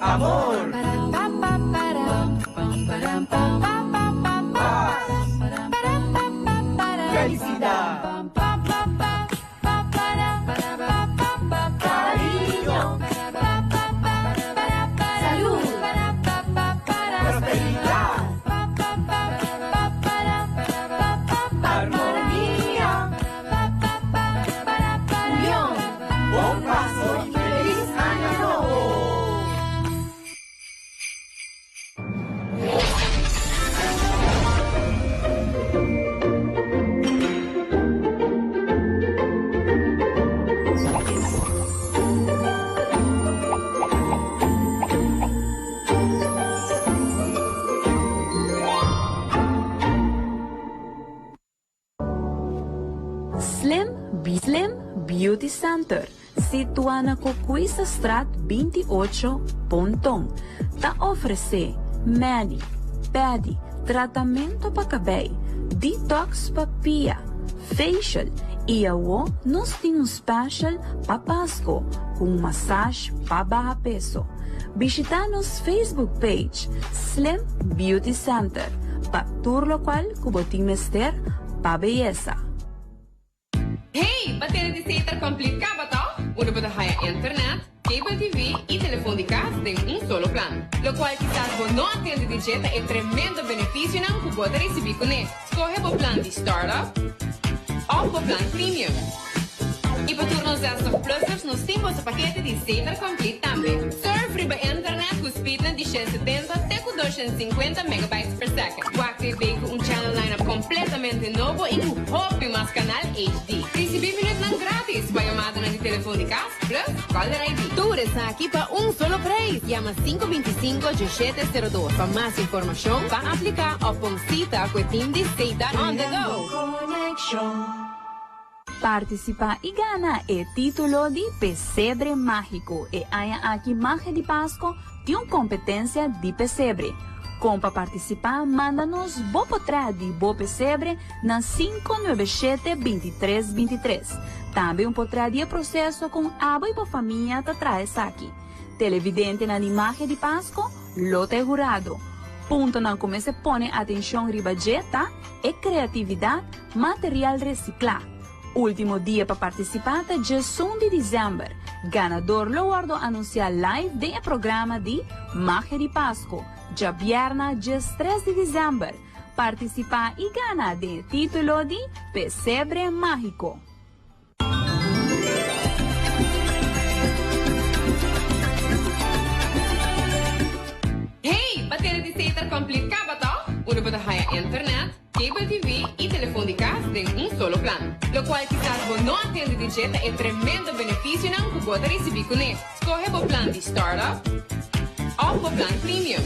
Amor. Paz. Felicidad. Cariño. Salud. Prosperidad. Armonía. Unión. Bon Pasco y feliz aña nobo. Slim Slim Beauty Center, situa na Cocuisastraat 28, Ponton, ta ofrece medi, pedi, tratamento pa cabey, detox pa pia, facial y awo nos tin un special pa Pasco cu un massage pa baha peso. Bishita nos Facebook page Slim Beauty Center pa tur locual cu bo tin mester pa beyesa. Hey, pa tene di Setar complica ba toch? Unda bo ta haya internet, cable TV y telefon di cas den un solo plan. Locual kisas bo no a tende di dje ta e tremendo beneficionan cu bo ta ricibi cune. Scoge bo plan di Startup of bo plan Premium. Y pa tur nos 60 plussers nos tin boso pakete di Setar Complete tambe. Surf riba internet cu speednan di 170 te cu 250 megabytes per second. Wak TV cu un channel lineup completamente nobo y cu hopi mas canal HD. Ricibi minuutnan gratis pa yamadanan di telefon di cas plus caller ID. Tur esaki pa un solo prijs. Yama 525 1702 pa mas informacion, pa aplica of pon cita cu e team di Setar On The Go. Partisipá i gana e título di Pesebre Mágiko. E aña aki Magia di Pasko tin un kompetensia di pesebre. Kon pa partisipá manda nos bo potrèt di bo pesebre na 597 23 23. Tambe un potrèt di e proseso kon abo i bo famia ta traha esaki. Televidentenan di Magia di Pasko lo ta e hurado. Puntonan ku mester pone atenshon riba dje ta e kreatividat, Material reciclá. Ultimo dia pa participá ta djesun di december. Ganador lo wordo anuncia live den e programa di Magia di Pasco, djabierna djestres di december. Participá y gana den e titulo di Pesebre Magico. Hey, pa tene di Setar Complete caba toch? Unda bo ta haya internet, cable TV y telefon di cas den un solo plan. Locual kisas bo no a tende di dje ta e tremendo beneficionan cu bo ta ricibi cune. Scoge bo plan di Startup of bo plan Premium.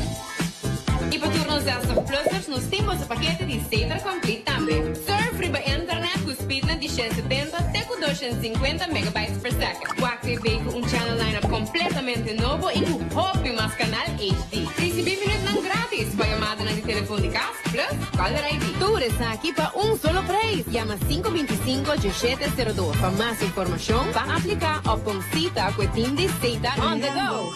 Y pa tur nos 60 plussers nos tin boso pakete di Setar Complete tambe. Surf riba internet cu speednan di 170 te cu 250 megabytes per second. Wak TV cu un channel lineup completamente nobo y cu hopi mas canal HD. Ricibi minuutnan gratis pa yamadanan di telefon di cas plus caller ID. Tur esaki pa un solo prijs. Yama 525 1702 pa mas informacion, pa aplica of pon cita cu e team di Setar On The Go.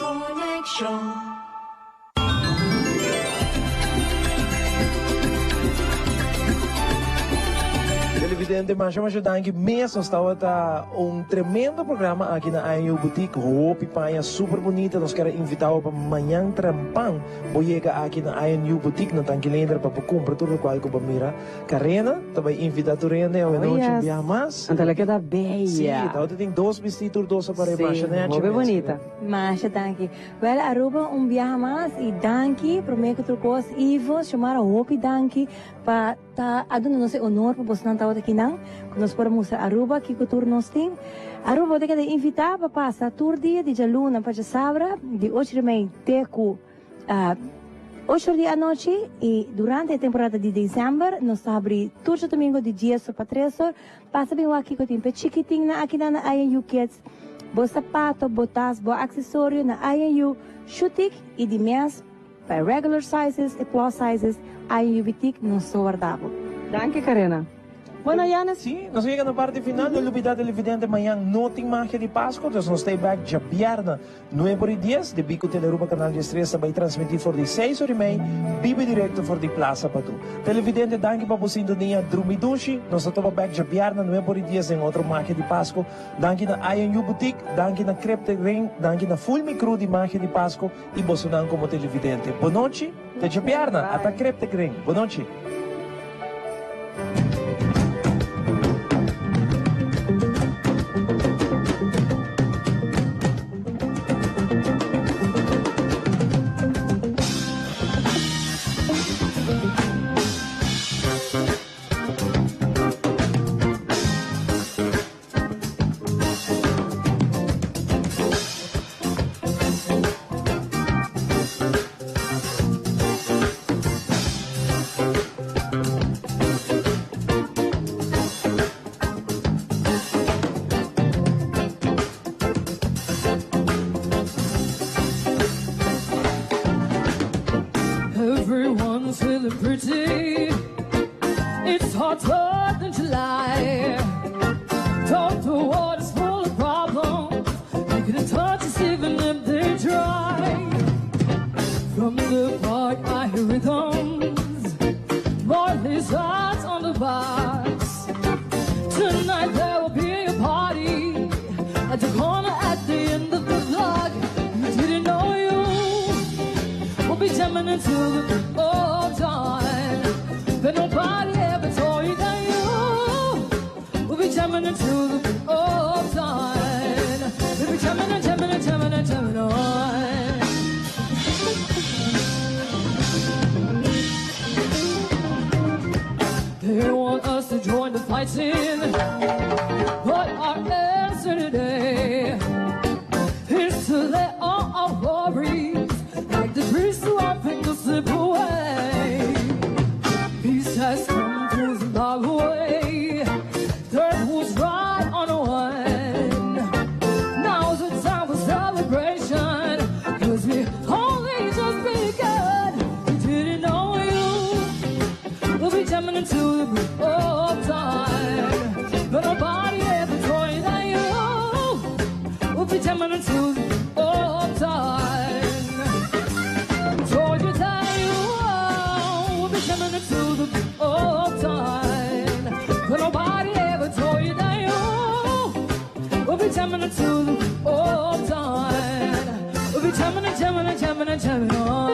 Televidente, masha masha danki mes. Nos tabata un tremendo programa aki na INU Boutique. Hopi paña super bunita. Nos kier a invita bo pa mañan trempan bo yega aki na INU Boutique na Tanki Leendert pa bo cumpra tur locual cu bo mira. Karena ta bay invita tur hende awe nochi un biaha mas. Anto lo keda bella. Si, tabata tin dos bisti tur dos a pare masha nechi mes. Hopi bunita. Masha danki. Wel Aruba un biaha mas y danki prome cu tur cos Ivo, Xiomara hopi danki pa ta a duna nos e honor pa bosnan tabata akinan cu nos por a mustra Aruba kico tur nos tin. Aruba bo ta keda invita pa pasa tur dia di djaluna pa djasabra di ocho di mei te cu ocho or di anochi y durante e temporada di december nos ta habri tur djadomingo di dies or pa tres or. Pasa bin wak kiko tin p'e chikitinnan akinan na INU Kids, bo sapato, bo tas, bo aksesorio na INU Shutik i di mes pa e regular sizes i plus sizes INU Bitik nos ta warda bo. Danki Karina. Bueno Janes. Sí, nos a yega na parti final. No lubida televidente mañan no tin magia di Pasco, dus nos ta e bek djabièrnè Nuebe ora i dies, debí ku Telearuba Kanal 13 ta bai transmití for di seis ora i mei, biba i direkto for di Plaza Padu. Televidente, danki pa bo sintonia. Drumi dushi, nos ta topa bèk djabièrnè nuebe ora i dies den otro Magia di Pasku. Danki na I&U Boutique, danki na Cryptic Ring, danki na full mi crew di Magia di Pasku i bosonan komo televidente. Bonochi, te djabièrnè, ata Cryptic Ring. Bonochi. Everyone's feeling pretty. It's hotter than July. Talk the water's full of problems. They couldn't touch us even if they try. From the park, I hear rhythms. Marley's hearts on the box. Tonight there will be a party at the corner at the end of the block. You didn't know you will be jamming until the break of dawn. But nobody ever told you that you will be jamming until the break of dawn. We'll be jamming and jamming and jamming and jamming on. They want us to join the fighting, but our answer today is to let all our worries, like the breeze through our fingers, slip away. Peace has come to Zimbabwe. Dirt was right on the one. Now's the time for celebration, 'cause we only just begun. We didn't know you. We'll be jamming until the break of dawn. But nobody ever told you that you will be jamming until the break of dawn. Told you that you will be jamming until the break of dawn. But nobody ever told you that you will be jamming until the break of dawn. We'll be jamming and jamming and jamming and jamming on.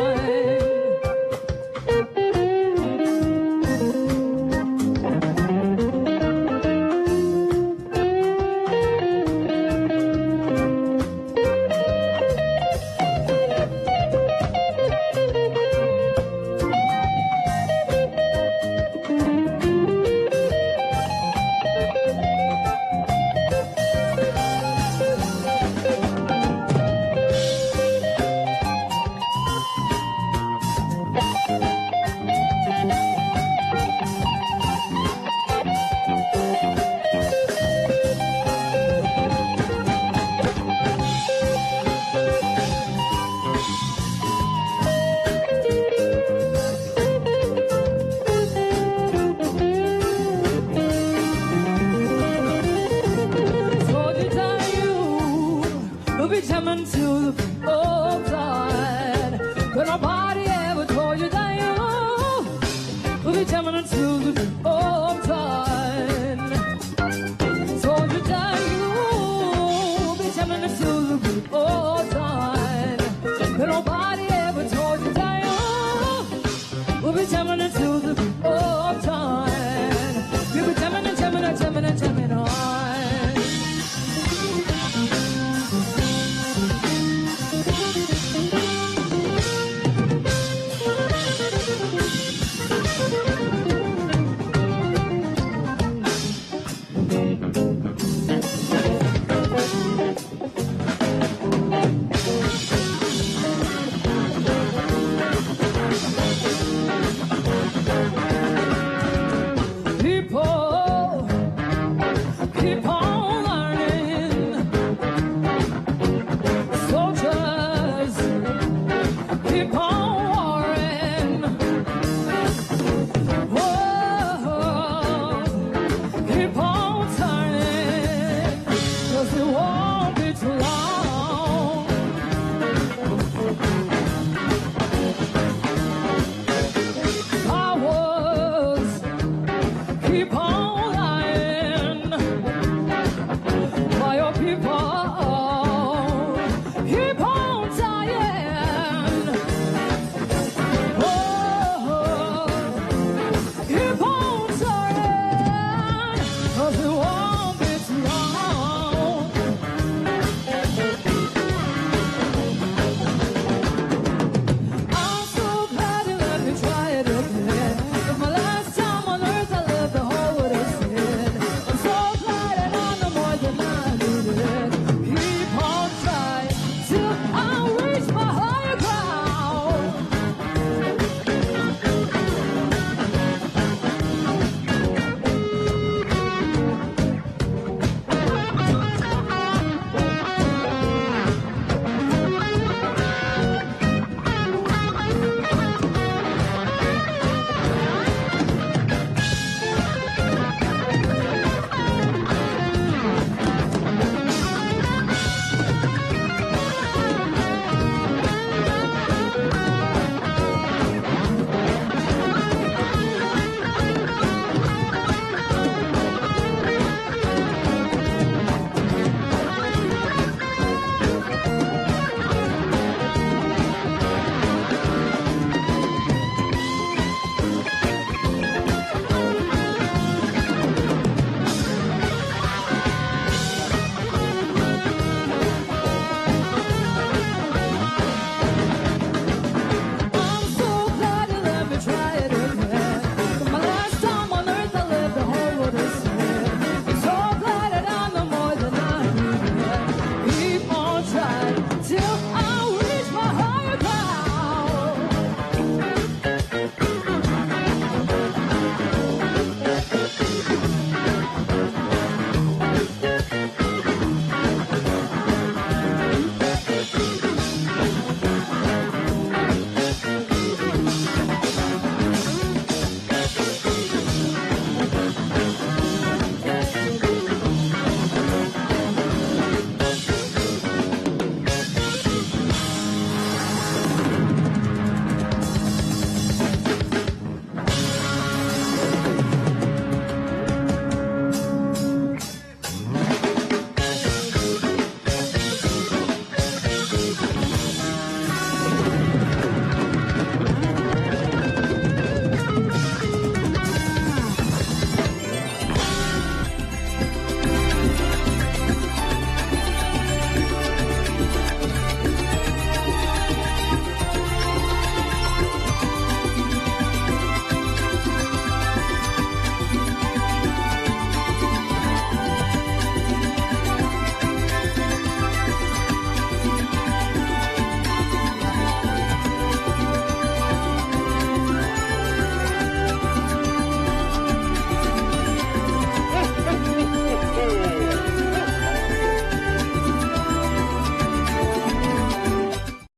for.